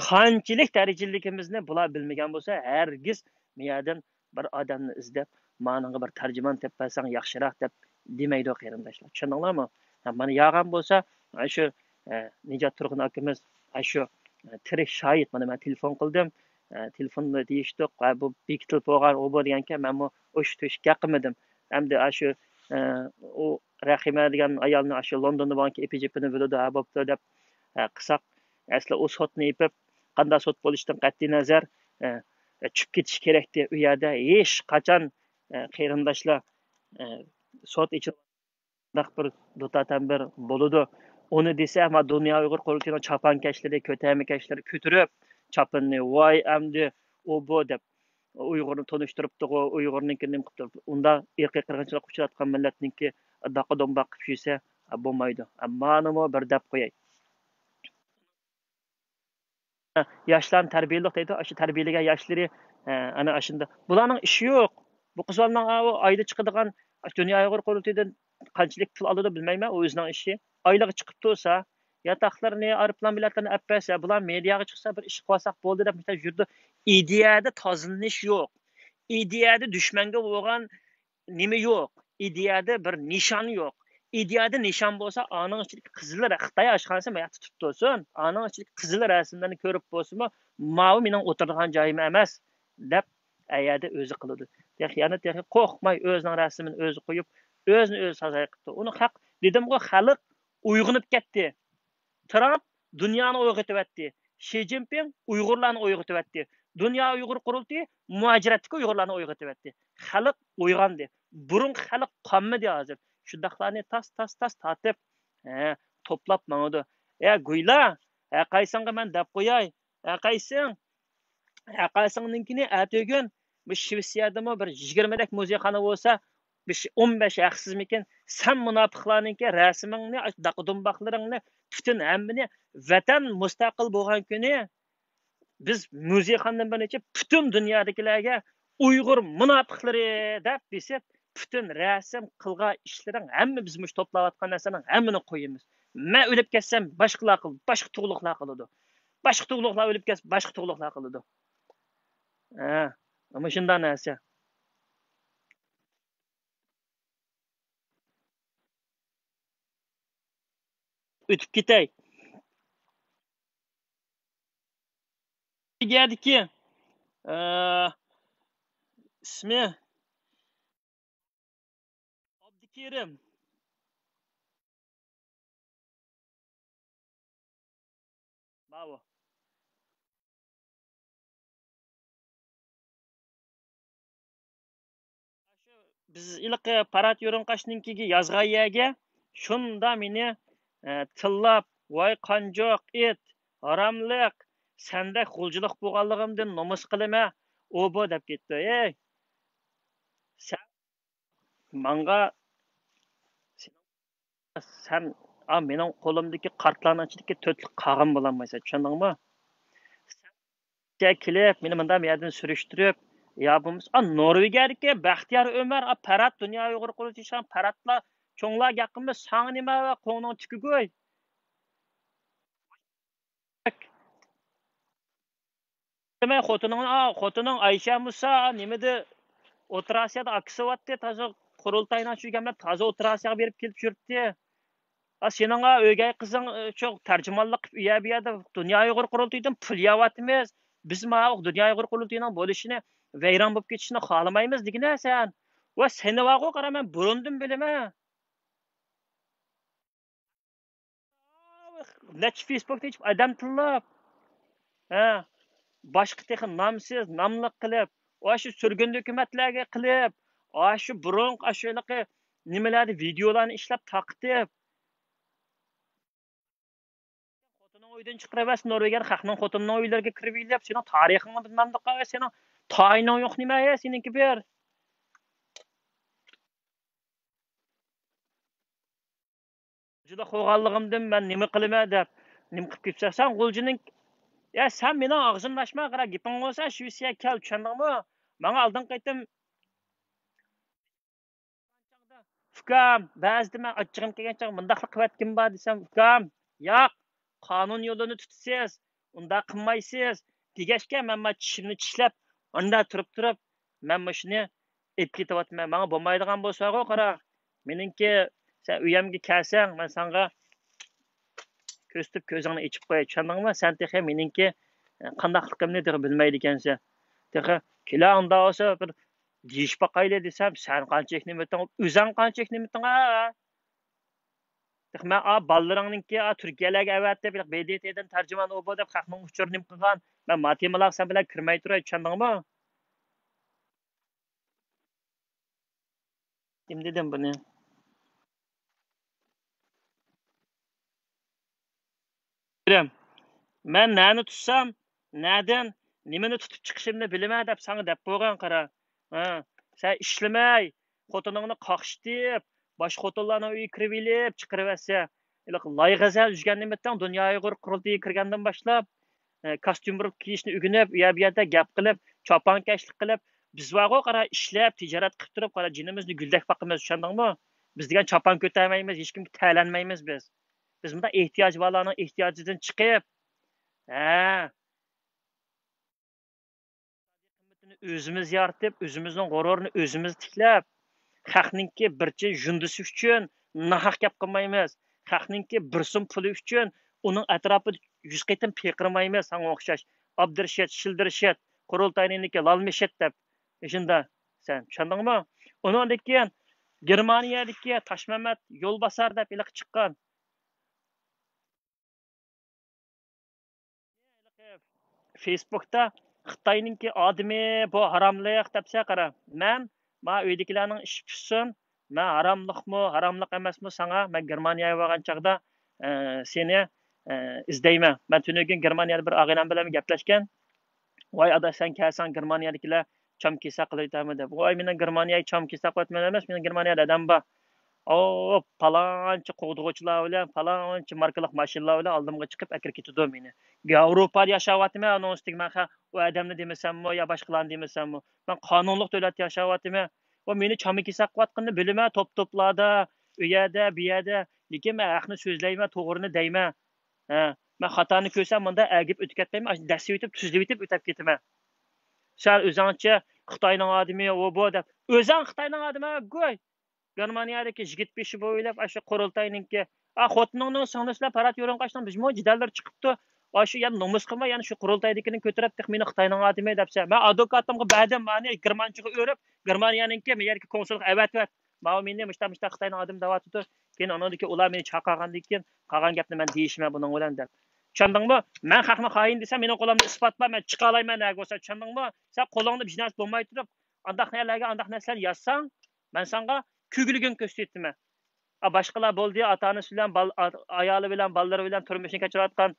قانچىلىك دەرىجىلىكىمىزنى بۇلار بىلمىگەن بولسا، ھەرگىز مۇ يەردىن بىر ئادەمنى ئىزدەپ، مانىڭغا بىر تەرجىمان تېپىپ بەرسەڭ ياخشىراق دەپ دېمەيدۇ، قېرىنداشلار. چۈشەندىڭلارمۇ؟ ھە، مانا ياغان بولسا، ئاشۇ، ئە، نىجات تۇرغۇن ئاكىمىز، ئاشۇ، ئە، تىرىك شاھىت، مانا مەن تېلېفون قىلدىم، ئە، تېلېفوندا دېيىشتۇق، ۋە بۇ بېكىتىلىپ بولغان ئۇ بۇ دېگەنكەن، مەنمۇ ئوشۇق تۆشۈك گەپ قىلمىدىم. ئەمدى ئاشۇ، ئە، ئۇ رەھىمە دېگەن ئايالنى ئاشۇ لوندوندا بولغانكەن ئېپى جېپىنى بىلىدۇ، ھە، بوپتۇ دەپ، ئە، قىلساق، ئەسلى ئۇ سوتنى ئېپىپ، قانداق سوت بولۇشىدىن قەتئىينەزەر، ئە، چۈشۈپ كېتىش كېرەكتى. ئۇ يەردە ھېچ قاچان، ئە، قېرىنداشلار، ئە، سوت ئېچىلغانداق بىر دۇتار تەمبىر بولىدۇ. ئۇنى دېسە، ما دۇنيا ئۇيغۇر قۇرۇلتىيىنىڭ چاپانكەشلىرى، كۆتەرمىكەشلىرى كۆتۈرۈپ چاپىنىنى، ۋاي ئەمدى ئۇ بۇ دەپ، ئۇيغۇرنى تونۇشتۇرۇپتىغۇ، ئۇيغۇرنىڭكىنى نېمە قىپتۇ. ئۇنداق ئىرقىي قىرغىنچىلىققا ئۇچراۋاتقان مىللەتنىڭكى داقا دومباق قىلىپ يۈرسە بولمايدۇ. مانىمۇ بىر دەپ قوياي. ياشلارنى تەربىيەلىك دەيدۇ، ئاشۇ تەربىيەلىگەن ياشلىرى، ئە، ئەنە ئاشۇنداق. بۇلارنىڭ ئىشى يوق. بۇ قىز بالىنىڭ ئاۋۇ ئايدا چىقىدىغان دۇنيا ئۇيغۇر قۇرۇلتىيىدىن قانچىلىك پۇل ئالىدۇ بىلمەيمەن، ئۇ ئۆزىنىڭ ئىشى. ئايلىقى چىقىپ تۇرسا، ياتاقلىرىنى، ئايروپىلان بېلەتلىرىنى ئەپ بەرسە، بۇلار مېدىياغا چىقسا، بىر ئىش قىلىۋالساق بولدى دەپ مۇشۇنداق يۈرىدۇ. ئىدىيەدە تازىلىنىش يوق. ئىدىيەدە دۈشمەنگە بولغان نېمە يوق. ئىدىيەدە بىر نىشان يوق. ئىدىيەدە نىشان بولسا، ئانىڭ ئىچىدىكى قىزىل رە-، خىتاي ئاشخانىسى ماياقتا تۇتۇپ تۇرسۇن. ئانىڭ ئىچىدىكى قىزىل رەسىملەرنى كۆرۈپ بولسىمۇ، ماۋۇ مېنىڭ ئولتۇرىدىغان جايىم ئەمەس، دەپ ئەيەردە ئۆزى قىلىدۇ. تېخى، يەنە تېخى قورقماي ئۆزىنىڭ رەسىمىنى ئۆزى قويۇپ، ئۆزىنى ئۆزى سازاي قىپتۇ. ئۇنى خەق، دېدىمغۇ، خەلق ئويغىنىپ كەتتى. ترامپ دۇنيانى ئويغىتىۋەتتى. شى جىنپىڭ ئۇيغۇرلارنى ئويغىتىۋەتتى. دۇنيا ئۇيغۇر قۇرۇلتىيى مۇھاجىرەتتىكى ئۇيغۇرلارنى ئويغىتىۋەتتى. خەلق ئويغاندى. بۇرۇنقى خەلق قانمىدى ھازىر. شۇنداقلارنى تاس، تاس، تاس تارتىپ، ھە، توپلاپ ماڭىدۇ. ھە، گۇيلا، ھە، قايسىڭغا مەن دەپ قوياي؟ ھە، قايسىڭ؟ ھە، قايسىڭنىڭكىنى ئەتىگۈن بۇ شىۋېتسىيەدىمۇ بىر يىگىرمىدەك مۇزېيخانا بولسا، بىر ئون بەش ھەقسىزمىكىن؟ سەن مۇناپىقلارنىڭكى رەسىمىڭنى، ئاشۇ داقا دۇمباقلىرىڭنى، پۈتۈن ھەممىنى، ۋەتەن مۇستەقىل بولغان كۈنى بىز مۇزېيخانىدىن بىرنى ئېچىپ، پۈتۈن دۇنيادىكىلەرگە ئۇيغۇر مۇناپىقلىرى دەپ بېسىپ، پۈتۈن رەسىم، قىلغان ئىشلىرىڭ، ھەممە بىز مۇشۇ توپلاۋاتقان نەرسىلەرنىڭ ھەممىنى قويىمىز. مەن ئۆلۈپ كەتسەم، باشقىلار قىل-، باشقا تۇغلۇقلار قىلىدۇ. باشقا تۇغلۇقلار ئۆلۈپ كەتسە، باشقا تۇغلۇقلار قىلىدۇ. ھە، مۇشۇنداق نەرسە. ئۆتۈپ كېتەي. يەردىكى، ئە، ئىسمى ئابدۇكېرىم. ماۋۇ. بىز ھېلىقى پارات يورۇنقاشنىڭكىگە يازغان يەرگە شۇندا مېنى، ئە، تىللاپ، ۋاي قانجۇق ئىت، ھاراملىق، سەندەك غۇلجىلىق بولغانلىقىمدىن نومۇس قىلىمەن، ئۇ بۇ دەپ كەتتى. ھەي، سەن ماڭا، سەن، ئا، مېنىڭ قولۇمدىكى قارتلارنىڭ ئىچىدىكى تۆتلۈك قاغان بولالمايسەن، چۈشەندىڭمۇ؟ سەن كېلىپ، مېنى مۇنداق يەردىن سۈرۈشتۈرۈپ، يا بولمىسا، ئا، نورۋېگىيەدىكى بەختىيار ئۆمەر، ئا، پەرات، دۇنيا ئۇيغۇر قۇرۇلتىيى، پەراتلا چوڭلار گەپ قىلمىسا، ساڭا نېمە، قوڭنىڭ تۈكى گۇي. دېمەي، خوتۇنۇڭ، ئا، خوتۇنۇڭ ئايشە مۇسا، نېمىدە، ئوتتۇرا ئاسىيادا ئاكىسى بارتتى، تازا قۇرۇلتاينىڭ چۈشىگەنلەر تازا ئوتتۇرا ئاسىياغا بېرىپ كېلىپ يۈرۈپتى. ئا، سېنىڭ، ئا، ئۆگەي قىزىڭ، ئا، چوغ تەرجىمانلىق قىلىپ، ئۇ يەر بۇ يەردە دۇنيا ئۇيغۇر قۇرۇلتىيىدىن پۇل يەۋاتىمىز. بىز ماۋۇ دۇنيا ئۇيغۇر قۇرۇلتىيىنىڭ بولۇشىنى، ۋەيران بولۇپ كېتىشىنى خالىمايمىز دېگىنە سەن. ۋە سېنى بارغۇ، قارا، مەن بۇرۇندىن بىلىمەن. نەچچە فېيسبۇكنى ئېچىپ ئادەم تىللاپ، ھە، باشقا تېخى نامسىز، ناملىق قىلىپ، ئاشۇ سۈرگۈندە ھۆكۈمەتلەرگە قىلىپ، ئاشۇ بۇرۇنقى ئاشۇ ھېلىقى نېمىلەردە ۋىدىيولارنى ئىشلەپ تارقىتىپ، خوتۇنۇڭ ئۆيدىن چىقىرىۋەتسە، نورۋېگىيەدە خەقنىڭ خوتۇنىنىڭ ئۆيلىرىگە كىرىۋېلىپ، سېنىڭ تارىخىڭنى بىلمەمدۇق، سېنىڭ تايىنىڭ يوق نېمە، ھە، سېنىڭكى بىر. جۇدا قوغانلىقىمدىن مەن نېمە قىلىمەن دەپ، نېمە قىلىپ كېتىپسەن؟ سەن غۇلجىنىڭ، يا سەن مېنىڭ ئاغزىمنى ئاچما، قارا، گېپىڭ بولسا شىۋېتسىيەگە كەل، چۈشەندىڭمۇ؟ ماڭا ئالدىنقى قېتىم ئۇكام، بەزىدە مەن ئاچچىقىم كەلگەن چاغ مۇنداقلا قىلىۋەتكىن بار دېسەم، ئۇكام، ياق، قانۇن يولىنى تۇتىسىز، ئۇنداق قىلمايسىز دېگەچكە، مەن ما چىشىمنى چىشلەپ، ئاندا تۇرۇپ تۇرۇپ، مەن مۇشۇنى ئېلىپ كېتىۋاتىمەن. ماڭا بولمايدىغان بولساغۇ قارا، مېنىڭكى، سەن ئۆيەمگە كەلسەڭ، مەن ساڭا كۆرسىتىپ كۆزۈڭنى ئېچىپ قوياي، چۈشەندىڭمۇ؟ سەن تېخى مېنىڭكى، ئە، قانداقلىقىمنى تېخى بىلمەيدىكەنسەن. تېخى كېلە ئۇنداق بولسا بىر دېيىشىپ باقايلى دېسەم، سەن قانچە چېكنى ئېمىتتىڭ؟ ئۆزۈڭ قانچە چېكنى ئېمىتتىڭ ھە؟ تېخى مەن ئا بالىلىرىڭنىڭكى ئا تۈركىيەلەرگە ئەۋەتىپ، بېدېتېدىن تەرجىمان ئۇ بۇ دەپ خەقنىڭ ئۇچۇرىنى نېمە قىلغان؟ مەن ما تېمىلارغا سەن بىلەن كىرمەي تۇراي، چۈشەندىڭمۇ؟ كىم دېدىم بۇنى؟ مەن نەنى تۇتسام، نەدىن نېمىنى تۇتۇپ چىقىشىمنى بىلىمەن دەپ ساڭا دەپ بولغان قارا. ھە، سەن ئىشلىمەي، خوتۇنۇڭنى قاقشىتىپ، باشقا خوتۇنلارنىڭ ئۆيىگە كىرىۋېلىپ چىقىرىۋەتسە، ھېلىقى لايغەزەل يۈرگەن نېمىتىڭ دۇنيا ئۇيغۇر قۇرۇلتىيىگە كىرگەندىن باشلاپ، ئە، كاستيۇم بۇرۇپ كىيىشنى ئۆگىنىپ، ئۇ يەر بۇ يەردە گەپ قىلىپ، چاپانكەشلىك قىلىپ، بىز بارغۇ قارا ئىشلەپ، تىجارەت قىلىپ تۇرۇپ، قارا جېنىمىزنى گۈلدەك باقىمىز، چۈشەندىڭمۇ؟ بىز دېگەن چاپان كۆتەرمەيمىز، ھېچكىمگە تەلەنمەيمىز بىز. بىز مۇنداق ئېھتىياجى بارلارنىڭ ئېھتىياجىدىن چىقىپ، ھە، ئۆزىمىز يارىتىپ، ئۆزىمىزنىڭ غۇرۇرىنى ئۆزىمىز تىكلەپ، خەقنىڭكى بىر چېيى ژۇندىسى ئۈچۈن ناھەق گەپ قىلمايمىز. خەقنىڭكى بىر سوم پۇلى ئۈچۈن ئۇنىڭ ئەتراپىدا يۈز قېتىم پىرقىرىمايمىز. ساڭا ئوخشاش ئابدۇرېشىت، شىلدىرېشىت، قۇرۇلتاينىڭكى لالمىشىت دەپ. شۇنداق سەن چۈشەندىڭمۇ؟ ئۇنىڭدىن كېيىن گېرمانىيەدىكى تاشمەمەت يولباسار دەپ ھېلىقى چىققان. فېيسبۇكتا خىتاينىڭكى ئادىمى بۇ ھاراملىق دەپسە قارا. مەن ما ئۆيدىكىلەرنىڭ ئىشى پۈشسۇن، مەن ھاراملىقمۇ، ھاراملىق ئەمەسمۇ ساڭا، مەن گېرمانىيەگە بارغان چاغدا، ئە، سېنى، ئە، ئىزدەيمەن. مەن تۈنۈگۈن گېرمانىيەدە بىر ئاغىنەم بىلەن گەپلەشكەن. ۋاي ئادا، سەن كەلسەڭ گېرمانىيەدىكىلەر چام كېسەك قىلىۋېتەرمۇ دەپ. ۋاي مېنىڭ گېرمانىيەگە چام كېسەك قىلىۋەتمەيمەن ئەمەس، مېنىڭ گېرمانىيەدە ئادەم بار. ئۇ پالانچە قوغدىغۇچىلار بىلەن، پالانچە ماركىلىق ماشىنىلار بىلەن ئالدىمغا چىقىپ ئەكىرىپ كېتىدۇ مېنى. ياۋروپادا ياشاۋاتىمەن، ئۇنىڭ ئۈستىگە مەن خە-، ئۇ ئادەمنى دېمىسەممۇ يا باشقىلارنى دېمىسەممۇ، مەن قانۇنلۇق دۆلەتتە ياشاۋاتىمەن. ئۇ مېنى چاما كېسەك قىلىۋاتقىنىنى بىلىمەن، توپ-توپلاردا، ئۇ يەردە، بۇ يەردە. لېكىن مەن ھەقنى سۆزلەيمەن، توغرىنى دەيمەن. ھە، مەن خاتانى كۆرسەم مۇنداق ئەگىپ ئۆتۈپ كەتمەيمەن، ئاشۇ دەسسىۋېتىپ، تۈزلىۋېتىپ ئۆتۈپ كېتىمەن. سەن ئۆزۈڭچە خىتاينىڭ ئادىمى، ئۇ بۇ دەپ. ئۆزۈڭ خىتاينىڭ ئادىمى، گۇي! گېرمانىيەدىكى يىگىت بېشى بويلاپ، ئاشۇ قۇرۇلتاينىڭكى، ئا، خوتۇنۇڭنىڭ سىڭلىسى بىلەن پارات يورۇن قاچتىڭ، بىزمۇ جېدەللەر چىقىپتۇ. ئاشۇ يەنە نومۇس قىلماي، يەنە شۇ قۇرۇلتايدىكىنى كۆتۈرۈپ، تېخى مېنى خىتاينىڭ ئادىمى دەپسەن. مەن ئادۋوكاتىمغا بەردىم، مانى گېرمانچىغا ئۆرۈپ، گېرمانىيەنىڭكى مەن يەرگە كونسۇلغا ئەۋەتىۋەت. ماۋۇ مېنى مۇشتا، مۇشتا خىتاينىڭ ئادىمى دەۋاتىدۇ. كېيىن ئانىڭدىن كېيىن ئۇلار مېنى چاقىرغاندىن كېيىن قالغان گەپنى مەن دېيىشىمەن بۇنىڭ بىلەن دەپ. چۈشەندىڭمۇ؟ مەن خەقنى خائىن دېسەم، مېنىڭ قولۇمدا ئىسپات بار، مەن چىقالايمەن نەگە بولسا، چۈشەندىڭمۇ؟ سەن قولۇڭدا بىر نەرسە بولماي تۇرۇپ، ئانداق نەرسىلەرگە ئانداق نەرسىلەرنى يازساڭ، مەن ساڭا كۆگۈلىگىنى كۆرسىتىمەن. ئا، باشقىلار بولدى، ئاتا-ئانىسى بىلەن، بال-، ئا-، ئايالى بىلەن، بالىلىرى بىلەن تۇرمۇشىنى كەچۈرۈۋاتقان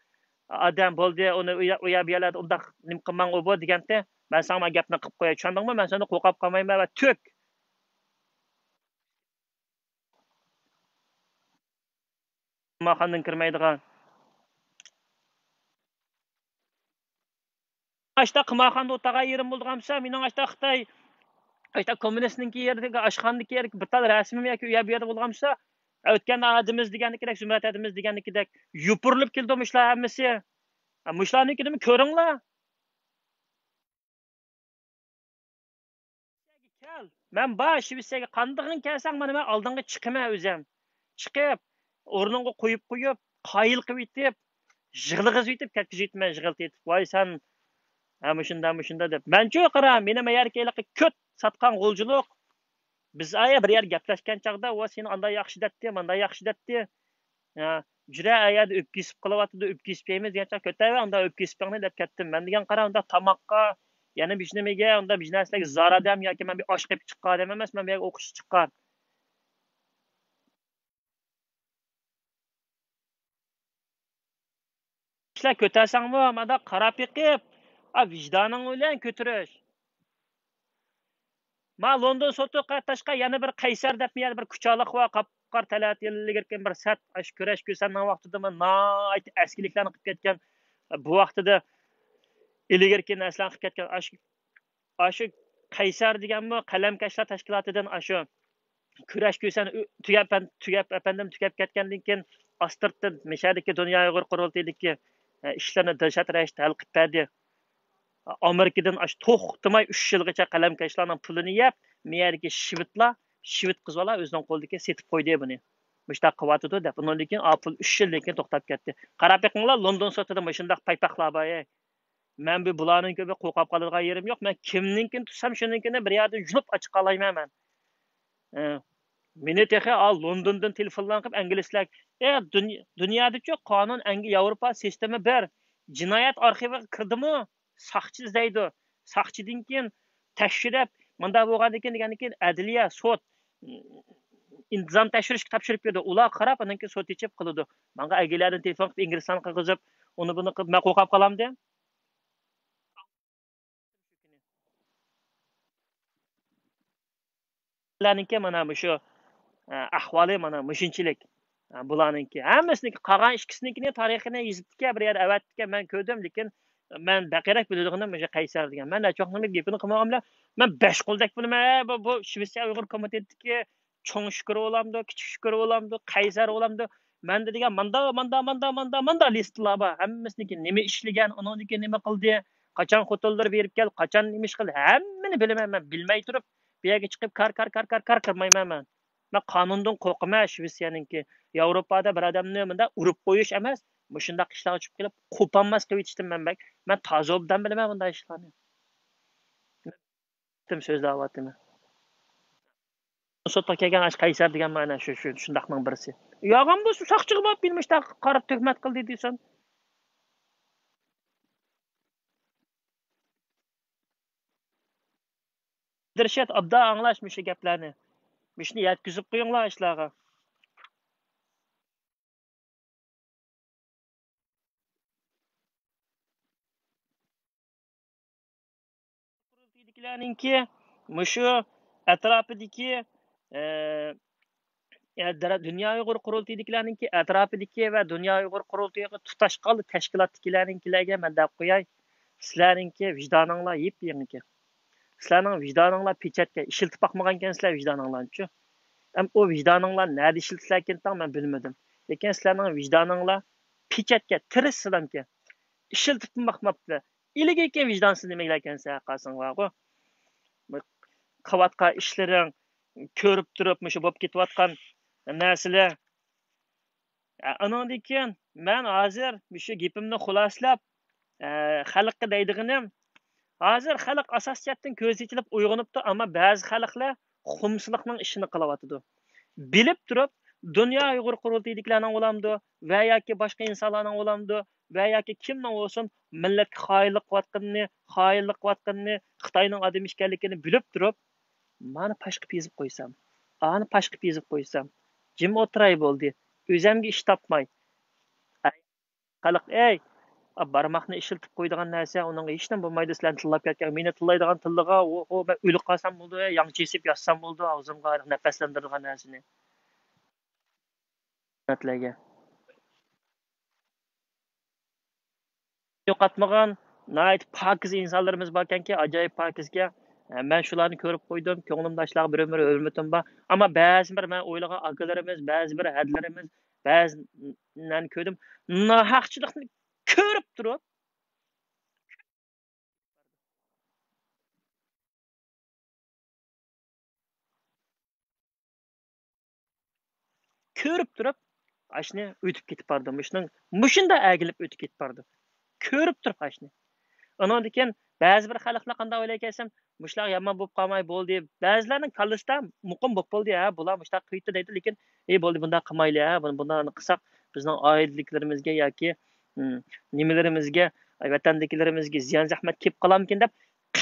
ئادەم بولدى، ئۇنى ئۇ يا-، ئۇ يەر، بۇ يەرلەردە ئۇنداق نېمە قىلماڭ، ئۇ بۇ دېگەنتى. مەن ساڭا مانا گەپنى قىلىپ قوياي، چۈشەندىڭمۇ؟ مەن سەندىن قورقۇپ قالمايمەن ۋە تۈك. قىمارخانىدىن كىرمەيدىغان. ئاشتا قىمارخانىدا ئولتۇرغان يېرىم بولىدىغانمىسا، مېنىڭ ئاشتا خىتاي، ئاشتا كوممۇنىستنىڭكى يېرىدىكى ئاشخانىدىكى يەرگە بىر تال رەسىمىم ياكى ئۇ يەر بۇ يەردە بولغانمىسا، ئۆتكەندە ئادىمىز دېگەندىكىدەك، زۇمرەت ئادىمىز دېگەندىكىدەك يوپۇرۇلۇپ كېلىدۇ مۇشۇلار ھەممىسى. مۇشۇلارنىڭكىنىمۇ كۆرۈڭلار. كەل، مەن بار شىۋېتسىيەگە، قاندىغىن كەلسەڭ، مانا مەن ئالدىڭغا چىقىمەن ئۆزۈم. چىقىپ، ئورنۇڭغا قويۇپ قويۇپ، قايىل قىلىۋېتىپ، يىغلىغۇزۇۋېتىپ، كەتكۈزۈۋېتىمەن، يىغلىتىۋېتىپ. ۋاي سەن، ھە، مۇشۇنداق، مۇشۇنداق دەپ. مەنچۇ قارا، مېنى ما يەرگە ھېلىقى كۆت ساتقان غۇلجىلىق. بىز ئايا بىر يەر گەپلەشكەن چاغدا، ۋا سېنى ئانداق ياخشى دەتتى، مانداق ياخشى دەتتى. ھە، جۈرە ئەيەردە ئۆپكىسىپ قېلىۋاتىدۇ، ئۆپكىسىپ يەيمىز دېگەن چاغ كۆتەرمە، ئۇنداق ئۆپكىسىپىڭنى دەپ كەتتىم. مەن دېگەن قارا، ئۇنداق تاماققا، يەنە بىر نېمىگە، ئۇنداق بىر نەرسىلەرگە زار ئادەم ياكى مەن بىر ئاش قېپىپ چىققان ئادەم ئەمەس، مەن بۇ يەرگە ئوقۇشقا چىققان. ئىشلار كۆتەرسەڭمۇ، مانداق قاراپ بېقىپ، ئا، ۋىجدانىڭ بىلەن كۆتۈرۈش. ما لوندون سوتى قاتناشقان يەنە بىر قەيسەر دەپ يەنە بىر كۇچالىق بار، قاپقارا تەلەت ئىلگىرىكى بىر سەت، ئاشۇ كۈرەش كۈسەننىڭ ۋاقتىدىمۇ ناھايىتى ئەسكىلىكلەرنى قىلىپ كەتكەن، بۇ ۋاقتىدا ئىلگىرىكى نەرسىلەرنى قىلىپ كەتكەن، ئاشۇ، ئاشۇ قەيسەر دېگەنمۇ قەلەمكەشلەر تەشكىلاتىدىن ئاشۇ كۈرەش كۈسەن تۈگەپ، تۈگەپ، ئەپەندىم، تۈگەپ كەتكەندىن كېيىن، ئاستىرتتىن مىشەدىكى دۇنيا ئۇيغۇر قۇرۇلتىيىدىكى، ئە، ئىشلارنى دىلشات رەشتە ھەل قىلىپ بەردى. ئامېرىكىدىن ئاش توختىماي ئۈچ يىلغىچە قەلەمكەشلەرنىڭ پۇلىنى يەپ، مەيەردىكى شىۋىتلار، شىۋىت قىزلار ئۆزىنىڭ قولىدىكى سېتىپ قويدى بۇنى. مۇشۇنداق قىلىۋاتىدۇ دەپ، ئۇنىڭدىن كېيىن ئا پۇل ئۈچ يىلدىن كېيىن توختاپ كەتتى. قاراپ بېقىڭلار، لوندون سوتىدا مۇشۇنداق پايپاقلار بار. مەن بۇ بۇلارنىڭكى بىر قورقۇپ قالىدىغان يېرىم يوق. مەن كىمنىڭكىنى تۇتسام، شۇنىڭكىنى بىر يەردىن يۇلۇپ ئاچىقالايمەن مەن. ئە، مېنى تېخى، ئا، لوندوندىن تېلېفونلار قىلىپ ئىنگلىزلەر، ئە، دۇني-، دۇنيادىچۇ قانۇن ئەنگ-، ياۋروپا سىستېما بىر. جىنايەت ئارخىۋىغا كىردىمۇ، ساقچى ئىزدەيدۇ. ساقچىدىن كېيىن تەكشۈرۈپ، مۇنداق بولغاندىن كېيىن، دېگەندىن كېيىن ئەدلىيە، سوت، ئىنتىزام تەكشۈرۈشكە تاپشۇرۇپ بېرىدۇ. ئۇلار قاراپ، ئاندىن كېيىن سوت ئېچىپ قىلىدۇ. ماڭا ئەگىلەردىن تېلېفون قىلىپ، ئىنگلىزلارنى قىلغۇزۇپ، ئۇنى بۇنى قىلىپ، مەن قورقۇپ قالامدىم. بۇلارنىڭكى مانا مۇشۇ، ئە، ئەھۋالى مانا مۇشۇنچىلىك. ئە، بۇلارنىڭكى ھەممىسىنىڭكى، قالغان ئىككىسىنىڭكىنى تارىخىنى يېزىپتىكەن، بىر يەردە ئەۋەتتىكەن، مەن كۆردۈم، لېكىن مەن بەكرەك بىلىدىغىنىم مۇشۇ قەيسەر دېگەن. مەن نەچچە ۋاقىتتىن بېرى گېپىنى قىلمىغان بىلەن، مەن بەش قولدەك بىلىمەن، ھە، بۇ، بۇ شىۋېتسىيە ئۇيغۇر كومىتېتىدىكى چوڭ شۈكۈر بولامدۇ، كىچىك شۈكۈر بولامدۇ، قەيسەر بولامدۇ؟ مەندە دېگەن ماندا، ماندا، ماندا، ماندا، ماندا لىستىلار بار. ھەممىسىنىڭكى نېمە ئىشلىگەن، ئۇنىڭدىن كېيىن نېمە قىلدى، قاچان خوتۇنلىرى بېرىپ كەلدى، قاچان نېمە ئىش قىلدى، ھەممىنى بىلىمەن مەن. بىلمەي تۇرۇپ، بۇ يەرگە چىقىپ كار، كار، كار، كار، كار قىلمايمەن مەن. مەن قانۇندىن قورقىمەن شىۋېتسىيەنىڭكى. ياۋروپادا بىر ئادەمنى مۇنداق ئۇرۇپ قويۇش ئەمەس، مۇشۇنداق ئىشلارغا چۈشۈپ قېلىپ، قوپالماس قىلىۋېتىشتىن مەن بەك، مەن تازا ئوبدان بىلىمەن بۇنداق ئىشلارنى. سۆزلەۋاتىمەن. سوتقا كەلگەن ئاشۇ قەيسەر دېگەن مانا شۇ، شۇ، شۇنداقنىڭ بىرسى. يالغان بولسا ساقچىغا بېرىپ مۇشۇنداق قاراپ تۆھمەت قىلدى دېسۇن. دىرشەت ئابدا ئاڭلاش مۇشۇ گەپلەرنى. مۇشۇنى يەتكۈزۈپ قويۇڭلار ئىشلارغا. قۇرۇلتىيىدىكىلەرنىڭكى مۇشۇ ئەتراپىدىكى، ئە، ئە، دەرە-، دۇنيا ئۇيغۇر قۇرۇلتىيىدىكىلەرنىڭكى ئەتراپىدىكى ۋە دۇنيا ئۇيغۇر قۇرۇلتىيىغا تۇتاشقان تەشكىلاتتىكىلەرنىڭكىلەرگە مەن دەپ قوياي، سىلەرنىڭكى ۋىجدانىڭلار يېپيېڭىكەن. سىلەرنىڭ ۋىجدانىڭلار پېچەتكە ئىشلىتىپ باقمىغانكەنسىلەر ۋىجدانىڭلارنىچۇ. ئەم ئۇ ۋىجدانىڭلار نەدە ئىشلىتىلەركىن تاڭ مەن بىلمىدىم. لېكىن سىلەرنىڭ ۋىجدانىڭلار پېچەتكە، تىرىشسىلامكەن. ئىشلىتىپمۇ باقماپتىلا. ئىلىگىكى ۋىجدانسىز نېمىلەركەنسىلەر قارىساڭلارغۇ. قىلىۋاتقان ئىشلىرىڭ، كۆرۈپ تۇرۇپ مۇشۇ بولۇپ كېتىۋاتقان نەرسىلەر. ئە، ئۇنىڭدىن كېيىن مەن ھازىر مۇشۇ گېپىمنى خۇلاسىلەپ، ئە، خەلققە دەيدىغىنىم، ھازىر خەلق ئاساسىي جەھەتتىن كۆزى ئېچىلىپ ئويغىنىپتۇ، ئەمما بەزى خەلقلەر خۇمسىلىقنىڭ ئىشىنى قىلىۋاتىدۇ. بىلىپ تۇرۇپ، دۇنيا ئۇيغۇر قۇرۇلتىيىدىكىلەرنىڭ بولامدۇ ۋە ياكى باشقا ئىنسانلارنىڭ بولامدۇ ۋە ياكى كىمنىڭ بولسۇن، مىللەتكە خائىنلىق قىلىۋاتقىنىنى، خائىنلىق قىلىۋاتقىنىنى، خىتاينىڭ ئادىمى ئىكەنلىكىنى بىلىپ تۇرۇپ، مانا پاش قىلىپ يېزىپ قويسام، ئانى پاش قىلىپ يېزىپ قويسام، جىم ئولتۇراي بولدى. ئۆزەمگە ئىش تاپماي. ئەي، خەلق، ئەي، بارماقنى ئىشلىتىپ قويىدىغان نەرسە، ئۇنىڭغا ھېچنېمە بولمايدۇ. سىلەرنى تىللاپ كەتكەن، مېنى تىللايدىغان تىللىغا، ئۇ، ئۇ، مەن ئۆلۈپ قالسام بولىدۇ، ياڭچا يېسىپ ياتسام بولىدۇ، ئاغزىمغا نەپەسلەندۈرىدىغان نەرسىنى. ھۆرمەتلەرگە. يوقاتمىغان ناھايىتى پاكىز ئىنسانلىرىمىز باركەنكى، ئاجايىپ پاكىزكەن. مەن شۇلارنى كۆرۈپ قويدۇم، كۆڭلۈمدە ئاشۇلارغا بىر ئۆمۈر ھۆرمىتىم بار. ئەمما بەزى بىر مەن ئويلىغان ئاكىلىرىمىز، بەزى بىر ھەدىلىرىمىز، بەزىلەرنى كۆردۈم، ناھەقچىلىقنى كۆرۈپ تۇرۇپ، كۆرۈپ تۇرۇپ، ئاشۇنى ئۆتۈپ كېتىپ بارىدۇ. مۇشۇنىڭ، مۇشۇنداق ئەگىلىپ ئۆتۈپ كېتىپ بارىدۇ. كۆرۈپ تۇرۇپ ئاشۇنى. ئۇنىڭدىن كېيىن بەزى بىر خەلقلەر قانداق ئويلايدىكەنسەم، مۇشۇلار يامان بولۇپ قالماي بولدى. بەزىلەرنىڭ كاللىسىدا مۇقىم بولۇپ بولدى، ھە، بۇلار مۇشۇنداق قىلىۋېتتى دەيدۇ، لېكىن، ئەي، بولدى، بۇنداق قىلمايلى، ھە، بۇنى، بۇنداق قىلساق، بىزنىڭ ئائىلىدىكىلىرىمىزگە ياكى، ھىم، نېمىلىرىمىزگە، ۋەتەندىكىلىرىمىزگە زىيان زەھمەت كېلىپ قالامىكىن دەپ،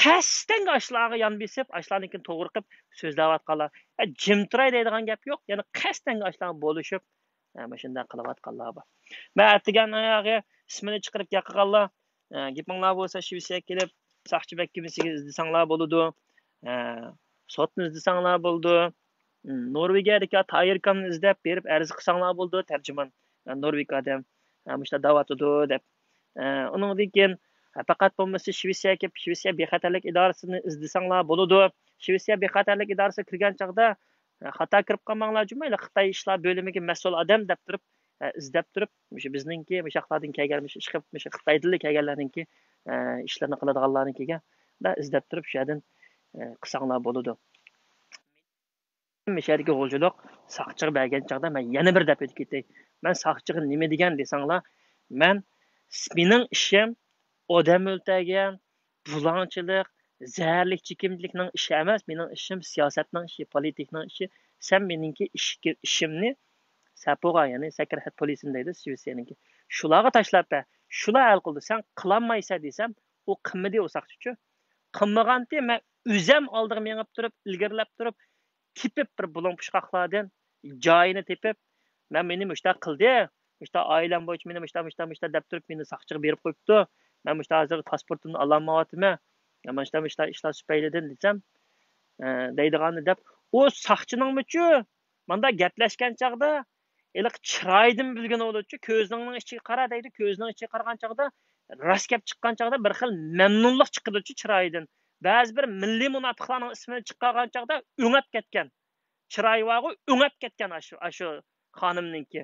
قەستەن ئاشۇلارغا يان بېسىپ، ئاشۇلارنىڭكىنى توغرا قىلىپ سۆزلەۋاتقانلار. ئە، جىم تۇراي دەيدىغان گەپ يوق، يەنى قەستەن ئاشۇلارغا بولۇشۇپ، ئە، مۇشۇنداق قىلىۋاتقانلار بار. مەن ئەتىگەن ئاياغى ئىسمىنى چىقىرىپ گەپ قىلغانلار، ئە، گېپىڭلار بولسا شىۋېتسىيەگە كېلىپ، ساقچى مەھكىمىسىگە ئىزدىسەڭلار بولىدۇ، ئە، سوتنى ئىزدىسەڭلار بولىدۇ، نورۋېگىيەدىكى تايىركامنى ئىزدەپ بېرىپ ئەرز قىلساڭلار بولىدۇ، تەرجىمان، ئە، نورۋېگ ئادەم، ئە، مۇشۇنداق دەۋاتىدۇ دەپ. ئە، ئۇنىڭدىن كېيىن، ئە، پەقەت بولمىسا شىۋېتسىيەگە كېلىپ، شىۋېتسىيە بىخەتەرلىك ئىدارىسىنى ئىزدىسەڭلار بولىدۇ. شىۋېتسىيە بىخەتەرلىك ئىدارىسىغا كىرگەن چاغدا، خاتا كىرىپ قالماڭلار جۇمۇ، خىتاي ئىشلار بۆلۈمىگە مەسئۇل ئادەم دەپ تۇرۇپ، ئە، ئىزدەپ تۇرۇپ، مۇشۇ بىزنىڭكى، مۇشاقلاردىن كەلگەن، مۇشۇ ئىشقىلىپ، مۇشۇ خىتايدىنلا كەلگەنلەرنىڭكى، ئە، ئىشلىرىنى قىلىدىغانلارنىڭكىگە ئىزدەپ تۇرۇپ، شۇ يەردىن، ئە، قىلساڭلار بولىدۇ. مۇشۇ يەردىكى غۇلجىلىق ساقچىغا بەرگەن چاغدا مەن يەنە بىر دەپ ئۆتۈپ كېتەي. مەن ساقچىغا نېمە دېگەن دېسەڭلار، مەن، مېنىڭ ئىشىم ئادەم ئۆلتۈرگەن، بۇلاڭچىلىق، زەھەرلىك چېكىملىكنىڭ ئىشى ئەمەس، مېنىڭ ئىشىم سىياسەتنىڭ ئىشى، پولىتىكنىڭ ئىشى. سەن مېنىڭكى ئىش-، ئىشىمنى سەپوغا، يەنى سەكرەھەت پولىسىنى دەيدۇ، شىۋېتسىيەنىڭكى. شۇلارغا تاشلاپ بەر، شۇلار ھەل قىلىدۇ، سەن قىلالمايسەن دېسەم، ئۇ قىلمىدى، ئۇ ساقچىچۇ. قىلمىغانتى، مەن ئۆزەم ئالدىغا مېڭىپ تۇرۇپ، ئىلگىرىلەپ تۇرۇپ، تېپىپ بىر بۇلۇڭ پۇچقاقلاردىن جايىنى تېپىپ، مەن مېنى مۇشۇنداق قىلدى، مۇشۇنداق ئائىلەم بويىچە مېنى مۇشۇنداق، مۇشۇنداق، مۇشۇنداق دەپ تۇرۇپ، مېنى ساقچىغا بېرىپ قويۇپتۇ. مەن مۇشۇنداق ھازىر پاسپورتۇمنى ئالالمايۋاتىمەن. مەن مۇشۇنداق، مۇشۇنداق ئىشلار سۈپەيلىدىن دېسەم، ئە، دەيدىغاننى دەپ، ئۇ ساقچىنىڭمۇچۇ ماندا گەپلەشكەن چاغدا ھېلىقى چىرايىدىن بىلگىلى بولىدۇچۇ، كۆزۈڭنىڭ ئىچىگە قارا دەيدۇ، كۆزىنىڭ ئىچىگە قارىغان چاغدا، راست گەپ چىققان چاغدا بىر خىل مەمنۇنلۇق چىقىدۇچۇ چىرايىدىن. بەزى بىر مىللىي مۇناپىقلارنىڭ ئىسمىنى چىقارغان چاغدا ئۆڭەپ كەتكەن. چىرايى بارغۇ، ئۆڭەپ كەتكەن ئاشۇ، ئاشۇ خانىمنىڭكى.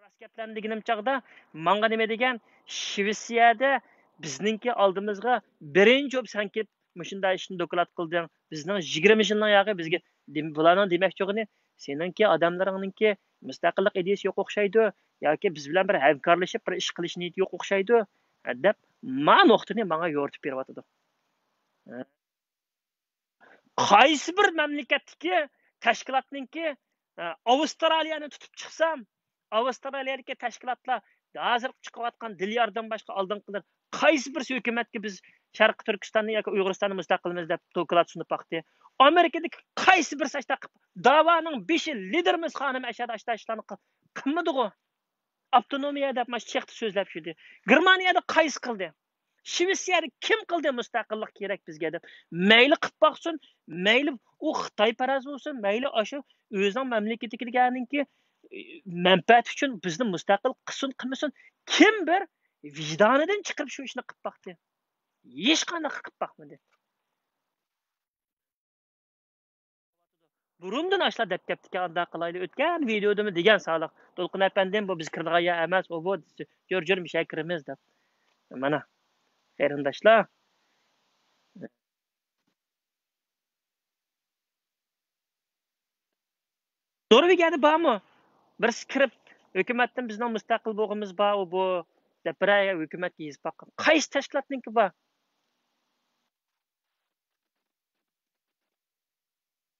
راست گەپلەرنى دېگىنىم چاغدا، ماڭا نېمە دېگەن، شىۋېتسىيەدە بىزنىڭكى ئالدىمىزغا بىرىنچى بولۇپ سەن كېلىپ مۇشۇنداق ئىشنى دوكلات قىلدىڭ. بىزنىڭ يىگىرمە يىلنىڭ ياقى بىزگە دېم-، بۇلارنىڭ دېمەكچى بولغىنى، سېنىڭكى ئادەملىرىڭنىڭكى مۇستەقىللىق ئىدىيىسى يوق ئوخشايدۇ ياكى بىز بىلەن بىر ھەمكارلىشىپ بىر ئىش قىلىش نىيىتى يوق ئوخشايدۇ، دەپ ما نۇقتىنى ماڭا يورۇتۇپ بېرىۋاتىدۇ. قايسى بىر مەملىكەتتىكى تەشكىلاتنىڭكى، ئە، ئاۋسترالىيەنى تۇتۇپ چىقسام، ئاۋسترالىيەدىكى تەشكىلاتلار ھازىر چىقىۋاتقان دىلياردىن باشقا ئالدىنقىلار قايسى بىرسى ھۆكۈمەتكە بىز شەرقىي تۈركىستاننى ياكى ئۇيغۇرىستاننى مۇستەقىلمىز دەپ دوكلات سۇنۇپ باقتى؟ ئامېرىكىدىكى قايسى بىرسى ئاشتا داۋانىڭ بېشى لىدېرىمىز خانىم ئەشەدە ئاشتا ئىشلارنى قىل-، قىلمىدىغۇ؟ ئاپتونومىيە دەپ مانا شۇ چېختا سۆزلەپ يۈردى. گېرمانىيەدە قايسى قىلدى؟ شىۋېتسىيەدە كىم قىلدى مۇستەقىللىق كېرەك بىزگە دەپ؟ مەيلى قىلىپ باقسۇن، مەيلى ئۇ خىتايپەرەز بولسۇن، مەيلى ئاشۇ ئۆزىنىڭ مەملىكىتىدىكىلەرنىڭكى، ئى، مەنپەئەتى ئۈچۈن بىزنى مۇستەقىل قىلسۇن، قىلمىسۇن، كىم بىر ۋىجدانىدىن چىقىرىپ شۇ ئىشنى قىلىپ باقتى؟ ھېچقانداق قىلىپ باقمىدى. بۇرۇندىن ئاشۇلار دەپ كەپتىكەن، ئانداق قىلايلى. ئۆتكەن ۋىدېيودىمۇ دېگەن سالىق، دولقۇن ئەپەندىم، بۇ بىز كىرىدىغان يەر ئەمەس، ئۇ بۇ، جۈر جۈر مۇشۇ يەرگە كىرىمىز دەپ. مانا، قېرىنداشلار. نورۋېگىيەدە بارمۇ؟ بىرسى كىرىپ، ھۆكۈمەتتىن بىزنىڭ مۇستەقىل بولغىمىز بار، ئۇ بۇ دەپ بىرەر ھۆكۈمەتكە يېزىپ باققان. قايسى تەشكىلاتنىڭكى بار؟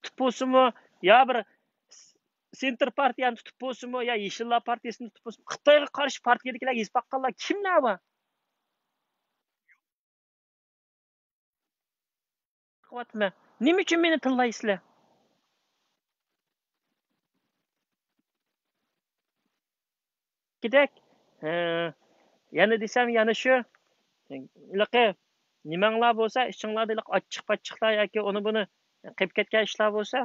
تۇتۇپ بولسىمۇ، يا بىر سېنتىر پارتىيەنى تۇتۇپ بولسىمۇ، يا يېشىللار پارتىيىسىنى تۇتۇپ بولسىمۇ، خىتايغا قارشى پارتىيەدىكىلەر يېزىپ باققانلار كىملەر بار؟ قىلىۋاتىمەن. نېمە ئۈچۈن مېنى تىللايسىلەر؟ كېدەك. ھە، يەنە دېسەم، يەنە شۇ. ھېلىقى نېمەڭلار بولسا، ئىچىڭلاردا ھېلىقى ئاچچىق-پاچچىقلار ياكى ئۇنى بۇنى قېلىپ كەتكەن ئىشلار بولسا،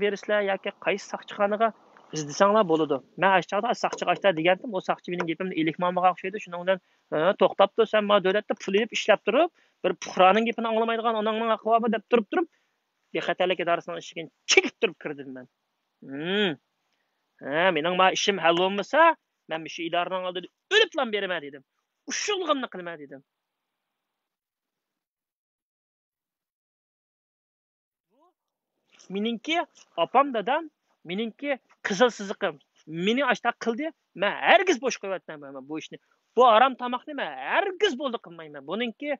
بېرىسىلەر ياكى قايسى ساقچىخانىغا ئىزدىسەڭلار بولىدۇ. مەن ئاشۇ چاغدا ساقچىغا ئاشتا دېگەنتىم، ئۇ ساقچى مېنىڭ گېپىمنى ئېلىكمامىغا ئوخشايدۇ. شۇنىڭ بىلەن، ھە، توختاپتۇ، سەن مانا دۆلەتتە پۇل ئېلىپ ئىشلەپ تۇرۇپ، بىر پۇقرانىڭ گېپىنى ئاڭلىمايدىغان ئاناڭنىڭ ھەققى بارمۇ دەپ تۇرۇپ تۇرۇپ، بىخەتەرلىك ئىدارىسىنىڭ ئىشىكىنى چېكىپ تۇرۇپ كىردىم مەن. ھىم. ھە، مېنىڭ ما ئىشىم ھەل بولمىسا، مەن مۇشۇ ئىدارىنىڭ ئالدىدا ئۆلۈپلا بېرىمەن دېدىم. ئۇششۇقلۇقۇمنى قىلىمەن دېدىم. بۇ مېنىڭكى ئاپام، دادام، مېنىڭكى قىزىل سىزىقىم. مېنى ئاشتاق قىلدى، مەن ھەرگىز بوش قويۇۋەتمەيمەن بۇ ئىشنى. بۇ ھارام تاماقنى مەن ھەرگىز بولدى قىلمايمەن. بۇنىڭكى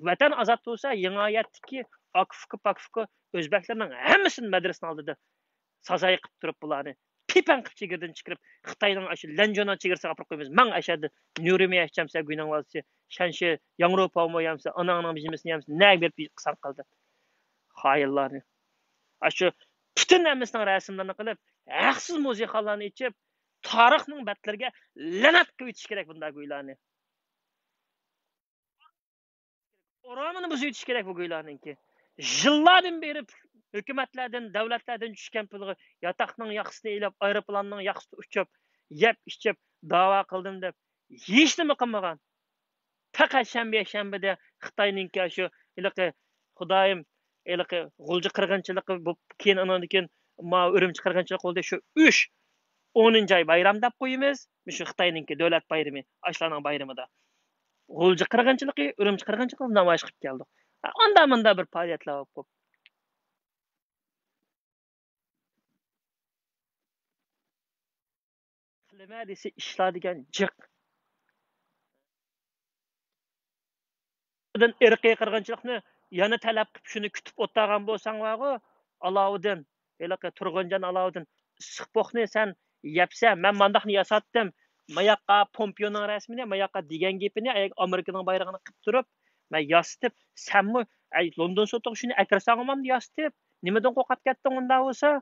ۋەتەن ئازاد بولسا، يېڭى ھاياتتىكى ئاكا-ئۇكا، پاكا-پۇكا ئۆزبەكلەرنىڭ ھەممىسىنى مەدرىسىنىڭ ئالدىدا سازاي قىلىپ تۇرۇپ، بۇلارنى پىپەڭ قىلىپ چېگرىدىن چىقىرىپ، خىتاينىڭ ئاشۇ لەنجۇنىڭ چېگرىسىغا ئاپىرىپ قويىمىز. ماڭ ئەشەدە، نيۇرمى يەشچەمسە گۇينىڭ ۋالسى، شەنشى ياڭرۇ پاۋمو يەمسە، ئاناڭنىڭ بىژىمىسىنى يەمسە، نەگە بېرىپ قىلساڭ قىل دەپ. خائىنلارنى. ئاشۇ پۈتۈن ھەممىسىنىڭ رەسىملىرىنى قىلىپ، ھەقسىز مۇزېيخانلارنى ئېچىپ، تارىخنىڭ بەتلىرىگە لەنەت قىلىۋېتىش كېرەك بۇنداق گۇيلارنى. ئورامىنى بۇزۇۋېتىش كېرەك بۇ گۇيلارنىڭكى. يىللاردىن بېرى ھۆكۈمەتلەردىن، دۆلەتلەردىن چۈشكەن پۇلغا ياتاقنىڭ ياقىسىنى ئېلىپ، ئايروپىلاننىڭ ياقىسىدا ئۇچۇپ، يەپ ئىچىپ، داۋا قىلدىم دەپ ھېچنېمە قىلمىغان. پەقەت شەنبە، يەكشەنبىدە خىتاينىڭكى شۇ ھېلىقى خۇدايىم، ھېلىقى غۇلجا قىرغىنچىلىقى بولۇپ، كېيىن ئانىڭدىن كېيىن ما ئۈرۈمچى قىرغىنچىلىقى بولدى. شۇ ئۈچ ئونىنچى ئاي بايرام دەپ قويىمىز. مۇشۇ خىتاينىڭكى دۆلەت بايرىمى، ئاشلارنىڭ بايرىمىدا غۇلجا قىرغىنچىلىقى، ئۈرۈمچى قىرغىنچىلىقى نامايىش قىلىپ كەلدۇق. ئاندا مۇندا بىر پائالىيەتلەر بولۇپ، قىلىمە دېسە ئىشلار دېگەن جىق. ئىرقىي قىرغىنچىلىقنى يەنە تەلەپ قىلىپ، شۇنى كۈتۈپ ئولتۇرغان بولساڭلارغۇ، ئالاۋۇدىن، ھېلىقى تۇرغۇنجان ئالاۋۇدىن، ئىسسىق پوقنى سەن يەپسە، مەن مانداقنى ياساتتىم، ماياققا پومپېئونىڭ رەسىمىنى، ماياققا دېگەن گېپىنى، ئەي، ئامېرىكىنىڭ بايرىغىنى قىلىپ تۇرۇپ، مەن ياسىتىپ، سەنمۇ، ئەي، لوندون سوتىغا شۇنى ئەكىرسەڭمۇ ياسىتىپ، نېمىدىن قورقۇپ كەتتىڭ ئۇنداق بولسا؟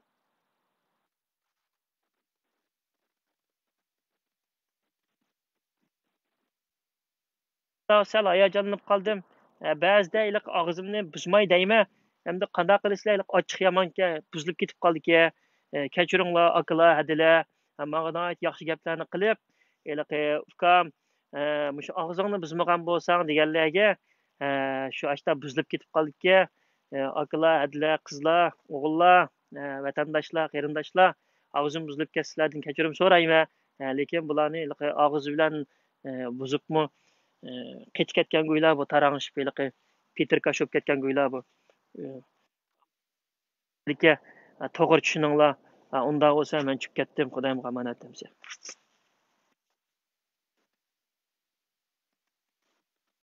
سەل ھاياجانلىنىپ قالدىم. ئە، بەزىدە ھېلىقى ئاغزىمنى بۇزماي دەيمەن. ئەمدى قانداق قىلىسىلەر، ھېلىقى ئاچچىق يامانكەن، بۇزۇلۇپ كېتىپ قالدىكەن. ئە، كەچۈرۈڭلار، ئاكىلار، ھەدىلەر. ئە، ماڭا ناھايىتى ياخشى گەپلەرنى قىلىپ، ھېلىقى ئۇكام، ئە، مۇشۇ ئاغزىڭنى بۇزمىغان بولساڭ دېگەنلەرگە، ئە، شۇ ئاشتا بۇزۇلۇپ كېتىپ قالدىكەن. ئە، ئاكىلار، ھەدىلەر، قىزلار، ئوغۇللار، ئە، ۋەتەنداشلار، قېرىنداشلار، ئاغزىم بۇزۇلۇپ كەتسە سىلەردىن كەچۈرۈم سورايمەن. ئە، لېكىن بۇلارنى ھېلىقى ئاغزى بىلەن، ئە، بۇزۇپمۇ، ئە، قېتىپ كەتكەن گويلا بۇ، تاراڭشىپ ھېلىقى پېتىر كاش بولۇپ كەتكەن گويلا بۇ. ئە، لېكىن، ئە، توغرا چۈشىنىڭلار. ئە، ئۇنداق بولسا مەن چۈشۈپ كەتتىم، خۇدايىمغا ئامانەت ئەمسە.